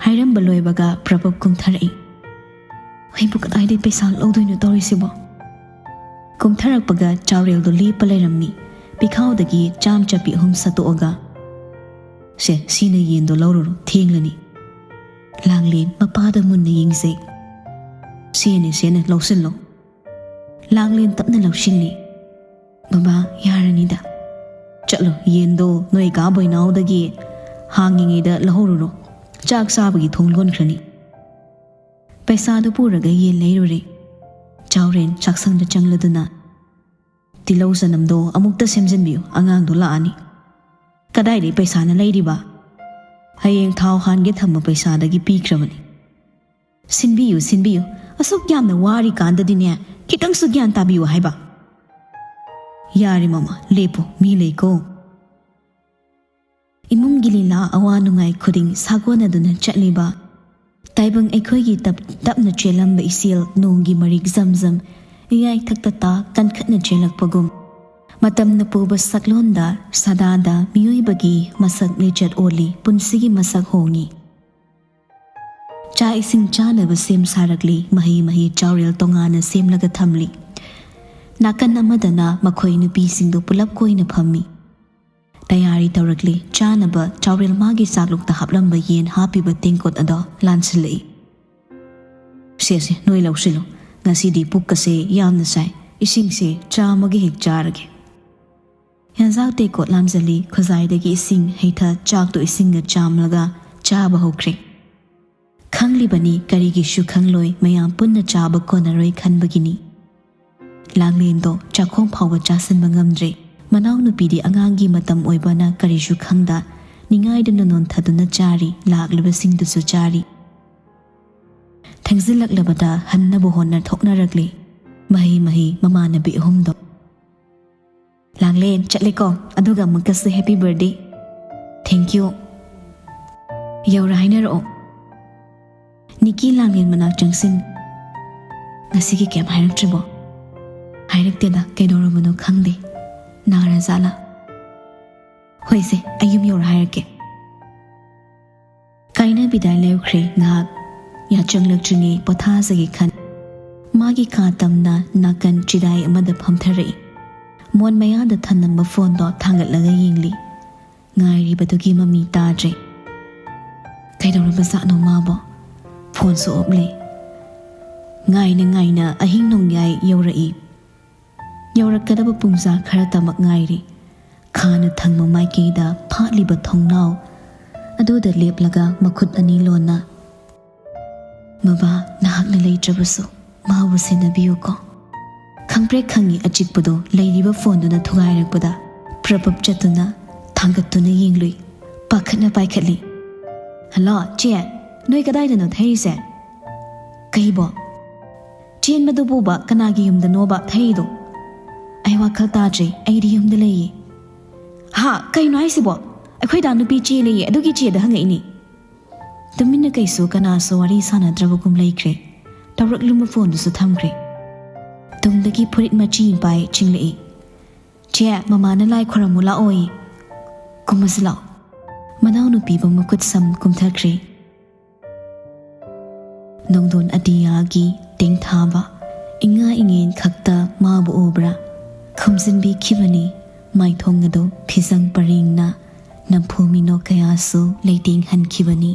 ꯍꯥꯏꯔꯝꯕ ꯂꯣꯏꯕꯒ ꯄ꯭ꯔꯚꯕ ꯀꯨꯝꯊꯔꯛꯏ꯫ "ꯑꯩꯕꯨ ꯀꯗꯥꯏꯗꯩ ꯄꯩꯁꯥ ꯂꯧꯗꯣꯏꯅꯣ ꯇꯧꯔꯤꯁꯤꯕꯣ?" ꯀꯨꯝꯊꯔꯛꯄꯒ ꯆꯥꯎꯔꯦꯜꯗꯣ ꯂꯦꯞꯄ ꯂꯩꯔꯝꯃꯤ꯫ ꯄꯤꯈꯥꯎꯗꯒꯤ ꯆꯥꯝ ꯆꯠꯄꯤ ꯑꯍꯨꯝ ꯁꯠꯇꯣꯛꯑꯒ, "ꯁꯦ, ꯁꯤꯅ ꯌꯦꯟꯗꯣ ꯂꯧꯔꯨꯔꯣ, ꯊꯦꯡꯂꯅꯤ꯫" ꯂꯥꯡꯂꯦꯟ ꯃꯄꯥꯗ ꯃꯨꯟꯅ ꯌꯦꯡꯖꯩ꯫ "ꯁꯦꯅꯦ, ꯁꯦꯅꯦ, ꯂꯧꯁꯤꯜꯂꯣ꯫" ꯂꯥꯡꯂꯦꯟ ꯇꯞꯅ ꯂꯧꯁꯤꯜꯂꯤ꯫ "ꯕꯕꯥ, ꯌꯥꯔꯅꯤꯗ꯫" "ꯆꯠꯂꯣ, ꯌꯦꯟꯗꯣ ꯅꯣꯏ ꯀꯥ ꯕꯣꯏꯅꯥꯎꯗꯒꯤ ꯍꯥꯡꯉꯤꯉꯩꯗ ꯂꯧꯍꯧꯔꯨꯔꯣ꯫ ꯆꯥꯛ ꯆꯥꯕꯒꯤ ꯊꯣꯡ ꯂꯣꯟꯈ꯭ꯔꯅꯤ꯫" ꯄꯩꯁꯥꯗꯨ ꯄꯨꯔꯒ ꯌꯦꯟ ꯂꯩꯔꯨꯔꯦ꯫ ꯆꯥꯎꯔꯦꯟ ꯆꯥꯛꯁꯪꯗ ꯆꯪꯂꯗꯨꯅ, "ꯇꯤꯜꯍꯧ ꯆꯅꯝꯗꯣ ꯑꯃꯨꯛꯇ ꯁꯦꯝꯖꯤꯟꯕꯤꯌꯨ, ꯑꯉꯥꯡꯗꯣ ꯂꯥꯛꯑꯅꯤ꯫" "ꯀꯗꯥꯏꯗꯩ ꯄꯩꯁꯥꯅ ꯂꯩꯔꯤꯕ?" "ꯍꯌꯦꯡ ꯊꯥꯎ ꯍꯥꯟꯒꯦ ꯊꯝꯕ ꯄꯩꯁꯥꯗꯒꯤ ꯄꯤꯈ꯭ꯔꯕꯅꯤ꯫" "ꯁꯤꯟꯕꯤꯌꯨ, ꯁꯤꯟꯕꯤꯌꯨ꯫ ꯑꯁꯨꯛ ꯌꯥꯝꯅ ꯋꯥꯔꯤꯀꯥꯟꯗꯗꯤꯅꯦ, ꯈꯤꯇꯪꯁꯨ ꯒ꯭ꯌꯥꯟ ꯇꯥꯕꯤꯌꯨ ꯍꯥꯏꯕ꯫" "ꯌꯥꯔꯦ ꯃꯃꯥ, ꯂꯦꯞꯄꯨ, ꯃꯤ ꯂꯩꯀꯣ꯫" ꯏꯃꯨꯡꯒꯤ ꯂꯤꯂꯥ ꯑꯋꯥ ꯅꯨꯡꯉꯥꯏ ꯈꯨꯗꯤꯡ ꯁꯥꯒꯣꯟꯅꯗꯨꯅ ꯆꯠꯂꯤꯕ ꯇꯥꯏꯕꯪ ꯑꯩꯈꯣꯏꯒꯤ ꯇꯞ ꯇꯞꯅ ꯆꯦꯜꯂꯝꯕ ꯏꯆꯦꯜ ꯅꯣꯡꯒꯤ ꯃꯔꯤꯛ ꯖꯝ ꯖꯝ ꯏꯌꯥꯏꯊꯛꯇ ꯇꯥ ꯀꯟꯈꯠꯅ ꯆꯦꯜꯂꯛꯄꯒꯨꯝ, ꯃꯇꯝꯅ ꯄꯨꯕ ꯁꯛꯂꯣꯟꯗ ꯁꯗꯥꯗ ꯃꯤꯑꯣꯏꯕꯒꯤ ꯃꯁꯛ ꯂꯤꯆꯠ ꯑꯣꯜꯂꯤ, ꯄꯨꯟꯁꯤꯒꯤ ꯃꯁꯛ ꯍꯣꯡꯉꯤ꯫ ꯆꯥꯛ ꯏꯁꯤꯡ ꯆꯥꯅꯕ ꯁꯦꯝ ꯁꯥꯔꯛꯂꯤ, ꯃꯍꯩ ꯃꯍꯩ ꯆꯥꯎꯔꯦꯜ ꯇꯣꯉꯥꯟꯅ ꯁꯦꯝꯂꯒ ꯊꯝꯂꯤ꯫ ꯅꯥꯀꯟ ꯑꯃꯗꯅ ꯃꯈꯣꯏ ꯅꯨꯄꯤꯁꯤꯡꯗꯨ ꯄꯨꯂꯞ ꯀꯣꯏꯅ ꯐꯝꯃꯤ꯫ ꯇꯌꯥꯔꯤ ꯇꯧꯔꯛꯂꯤ꯫ ꯆꯥꯅꯕ ꯆꯥꯎꯔꯦꯜ ꯃꯥꯒꯤ ꯆꯥꯛꯂꯨꯛꯇ ꯍꯥꯞꯂꯝꯕ ꯌꯦꯟ ꯍꯥꯞꯄꯤꯕ ꯇꯦꯡꯀꯣꯠ ꯑꯗꯣ ꯂꯥꯟꯁꯤꯜꯂꯛꯏ꯫ "ꯁꯦ ꯁꯦ, ꯅꯣꯏ ꯂꯧꯁꯤꯜꯂꯨ, ꯉꯁꯤꯗꯤ ꯄꯨꯛꯀꯁꯦ ꯌꯥꯝꯅ ꯆꯥꯏ, ꯏꯁꯤꯡꯁꯦ ꯆꯥꯝꯃꯒ ꯍꯦꯛ ꯆꯥꯔꯒꯦ"꯫ ꯍꯦꯟꯖꯥꯡ ꯇꯦꯡꯀꯣꯠ ꯂꯥꯝꯖꯜꯂꯤ, ꯈꯨꯖꯥꯏꯗꯒꯤ ꯏꯁꯤꯡ ꯍꯩꯊ ꯆꯥꯛꯇꯣ ꯏꯁꯤꯡꯒ ꯆꯥꯝꯂꯒ ꯆꯥꯕ ꯍꯧꯈ꯭ꯔꯦ꯫ ꯈꯪꯂꯤꯕꯅꯤ, ꯀꯔꯤꯒꯤꯁꯨ ꯈꯪꯂꯣꯏ, ꯃꯌꯥꯝ ꯄꯨꯟꯅ ꯆꯥꯕ ꯀꯣꯟꯅꯔꯣꯏ ꯈꯟꯕꯒꯤꯅꯤ꯫ ꯂꯥꯡꯂꯦꯟꯗꯣ ꯆꯥꯛꯈꯣꯝ ꯐꯥꯎꯕ ꯆꯥꯁꯤꯟꯕ ꯉꯝꯗ꯭ꯔꯦ꯫ ꯃꯅꯥꯎꯅꯨꯄꯤꯗꯤ ꯑꯉꯥꯡꯒꯤ ꯃꯇꯝ ꯑꯣꯏꯕꯅ ꯀꯔꯤꯁꯨ ꯈꯪꯗ, ꯅꯤꯡꯉꯥꯏꯗꯨꯅ ꯅꯣꯟꯊꯗꯨꯅ ꯆꯥꯔꯤ, ꯂꯥꯛꯂꯤꯕꯁꯤꯡꯗꯨꯁꯨ ꯆꯥꯔꯤ꯫ ꯊꯦꯡꯖꯤꯜꯂꯛꯂꯕꯗ ꯍꯟꯅꯕ ꯍꯣꯠꯅ ꯊꯣꯛꯅꯔꯛꯂꯤ꯫ ꯃꯍꯩ ꯃꯍꯩ ꯃꯃꯥꯟꯅꯕꯤ ꯑꯍꯨꯝꯗꯣ꯫ "ꯂꯥꯡꯂꯦꯟ, ꯆꯠꯂꯦꯀꯣ, ꯑꯗꯨꯒ ꯑꯃꯨꯛꯀꯁꯨ happy birthday꯫ Thank you꯫ ꯌꯧꯔ ꯍꯥꯏꯅꯔꯛꯑꯣ"꯫ ꯅꯤꯀꯤ ꯂꯥꯡꯂꯦꯟ ꯃꯅꯥꯛ ꯆꯪꯁꯤꯟ꯫ "ꯉꯁꯤꯒꯤ ꯀꯩꯝ ꯍꯥꯏꯔꯛꯇ꯭ꯔꯤꯕꯣ?" "ꯍꯥꯏꯔꯛꯇꯦꯗ, ꯀꯩꯗꯧꯔꯕꯅꯣ ꯈꯪꯗꯦ꯫ ꯅꯥꯔꯖꯥꯠꯂꯥ?" "ꯍꯣꯏꯁꯦ, ꯑꯩ ꯌꯨꯝ ꯌꯧꯔ ꯍꯥꯏꯔꯛꯀꯦ"꯫ ꯀꯥꯏꯅꯕꯤꯗ ꯂꯦꯞꯈ꯭ꯔꯦ ꯉꯥꯏꯍꯥꯛ꯫ ꯌꯥꯆꯪꯂꯛꯇ꯭ꯔꯤꯉꯩ ꯄꯣꯊꯥꯖꯒꯦ ꯈꯟ꯫ ꯃꯥꯒꯤ ꯀꯥ ꯇꯝꯅ ꯅꯥꯀꯟ ꯆꯤꯗꯥꯏ ꯑꯃꯗ ꯐꯝꯊꯔꯛꯏ꯫ ꯃꯣꯟ ꯃꯌꯥꯗ ꯊꯅꯝꯕ ꯐꯣꯟꯗꯣ ꯊꯥꯡꯒꯠꯂꯒ ꯌꯦꯡꯂꯤ꯫ ꯉꯥꯏꯔꯤꯕꯗꯨꯒꯤ ꯃꯃꯤ ꯇꯥꯗ꯭ꯔꯦ꯫ ꯀꯩꯗꯧꯔꯕꯖꯥꯠꯅꯣ ꯃꯥꯕꯣ? ꯐꯣꯟꯁꯨ ꯑꯣꯞ ꯂꯩ꯫ ꯉꯥꯏꯅ ꯉꯥꯏꯅ ꯑꯍꯤꯡ ꯅꯣꯡꯌꯥꯏ ꯌꯧꯔꯛꯏ꯫ ꯌꯧꯔꯛꯀꯗꯕ ꯄꯨꯡꯖꯥ ꯈꯔꯇꯃꯛ ꯉꯥꯏꯔꯤ꯫ ꯈꯥꯅ ꯊꯪꯕ ꯃꯥꯏꯀꯩꯗ ꯐꯥꯠꯂꯤꯕ ꯊꯣꯡꯅꯥꯎ ꯑꯗꯨꯗ ꯂꯦꯞꯂꯒ ꯃꯈꯨꯠ ꯑꯅꯤ ꯂꯣꯟꯅ, "ꯃꯕꯥ, ꯅꯍꯥꯛꯅ ꯂꯩꯇ꯭ꯔꯕꯁꯨ ꯃꯥꯕꯨ ꯁꯦꯟꯅꯕꯤꯌꯨꯀꯣ"꯫ ꯈꯪꯄ꯭ꯔꯦꯛ ꯈꯪꯉꯤ ꯑꯆꯤꯛꯄꯗꯣ ꯂꯩꯔꯤꯕ ꯐꯣꯟꯗꯨꯅ ꯊꯨꯒꯥꯏꯔꯛꯄꯗ ꯄ꯭ꯔꯄꯞ ꯆꯠꯇꯨꯅ ꯊꯥꯡꯒꯠꯇꯨꯅ ꯌꯦꯡꯂꯨꯏ꯫ ꯄꯥꯈꯠꯅ ꯄꯥꯏꯈꯠꯂꯤ꯫ "ꯍꯜꯂꯣ, ꯆꯦ, ꯅꯣꯏ ꯀꯗꯥꯏꯗꯅꯣ ꯊꯩꯔꯤꯁꯦ?" "ꯀꯩꯕꯣ?" "ꯆꯦꯟꯕꯗꯨꯕꯨꯕ ꯀꯅꯥꯒꯤ ꯌꯨꯝꯗꯅꯣꯕ ꯊꯩꯗꯣ?" "ꯑꯩ ꯋꯥꯈꯜ ꯇꯥꯗ꯭ꯔꯦ, ꯑꯩꯗꯤ ꯌꯨꯝꯗ ꯂꯩꯌꯦ"꯫ "ꯍꯥ? ꯀꯩꯅꯣ ꯍꯥꯏꯁꯤꯕꯣ? ꯑꯩꯈꯣꯏꯗ ꯅꯨꯄꯤ ꯆꯦꯜꯂꯦꯌꯦ, ꯑꯗꯨꯒꯤ ꯆꯦꯗ ꯍꯪꯉꯛꯏꯅꯦ"꯫ ꯇꯨꯃꯤꯟꯅ ꯀꯩꯁꯨ ꯀꯅꯥꯁꯨ ꯋꯥꯔꯤ ꯁꯥꯟꯅꯗ꯭ꯔꯕꯒꯨꯝ ꯂꯩꯈ꯭ꯔꯦ꯫ ꯇꯧꯔꯛꯂꯨꯕ ꯐꯣꯟꯗꯨꯁꯨ ꯊꯝꯈ꯭ꯔꯦ꯫ ꯇꯨꯡꯗꯒꯤ ꯐꯨꯔꯤꯠ ꯃꯆꯤ ꯄꯥꯏ ꯆꯤꯡꯂꯛꯏ꯫ "ꯆꯦ, ꯃꯃꯥꯅ ꯂꯥꯏ ꯈꯣꯏꯔꯝꯃꯨ ꯂꯥꯛꯑꯣꯌꯦ꯫ ꯀꯨꯝꯃꯁꯤ ꯂꯥꯛꯑꯣ꯫" ꯃꯅꯥꯎꯅꯨꯄꯤꯕꯨ ꯃꯈꯨꯠ ꯁꯝ ꯀꯨꯝꯊꯈ꯭ꯔꯦ꯫ ꯅꯣꯡꯗꯣꯟ ꯑꯇꯤꯌꯥꯒꯤ ꯇꯦꯡꯊꯥꯕ ꯏꯉꯥ ꯏꯉꯦꯟ ꯈꯛꯇ ꯃꯥꯕꯨ ꯎꯕ꯭ꯔꯥ? ꯈꯨꯝꯖꯤꯟꯕꯤꯈꯤꯕꯅꯤ꯫ ꯃꯥꯏꯊꯣꯡ ꯑꯗꯨ ꯐꯤꯖꯪ ꯄꯔꯦꯡꯅ ꯅꯝꯐꯨ ꯃꯤꯅꯣꯛ ꯀꯌꯥꯁꯨ ꯂꯩꯇꯦꯡꯍꯟꯈꯤꯕꯅꯤ꯫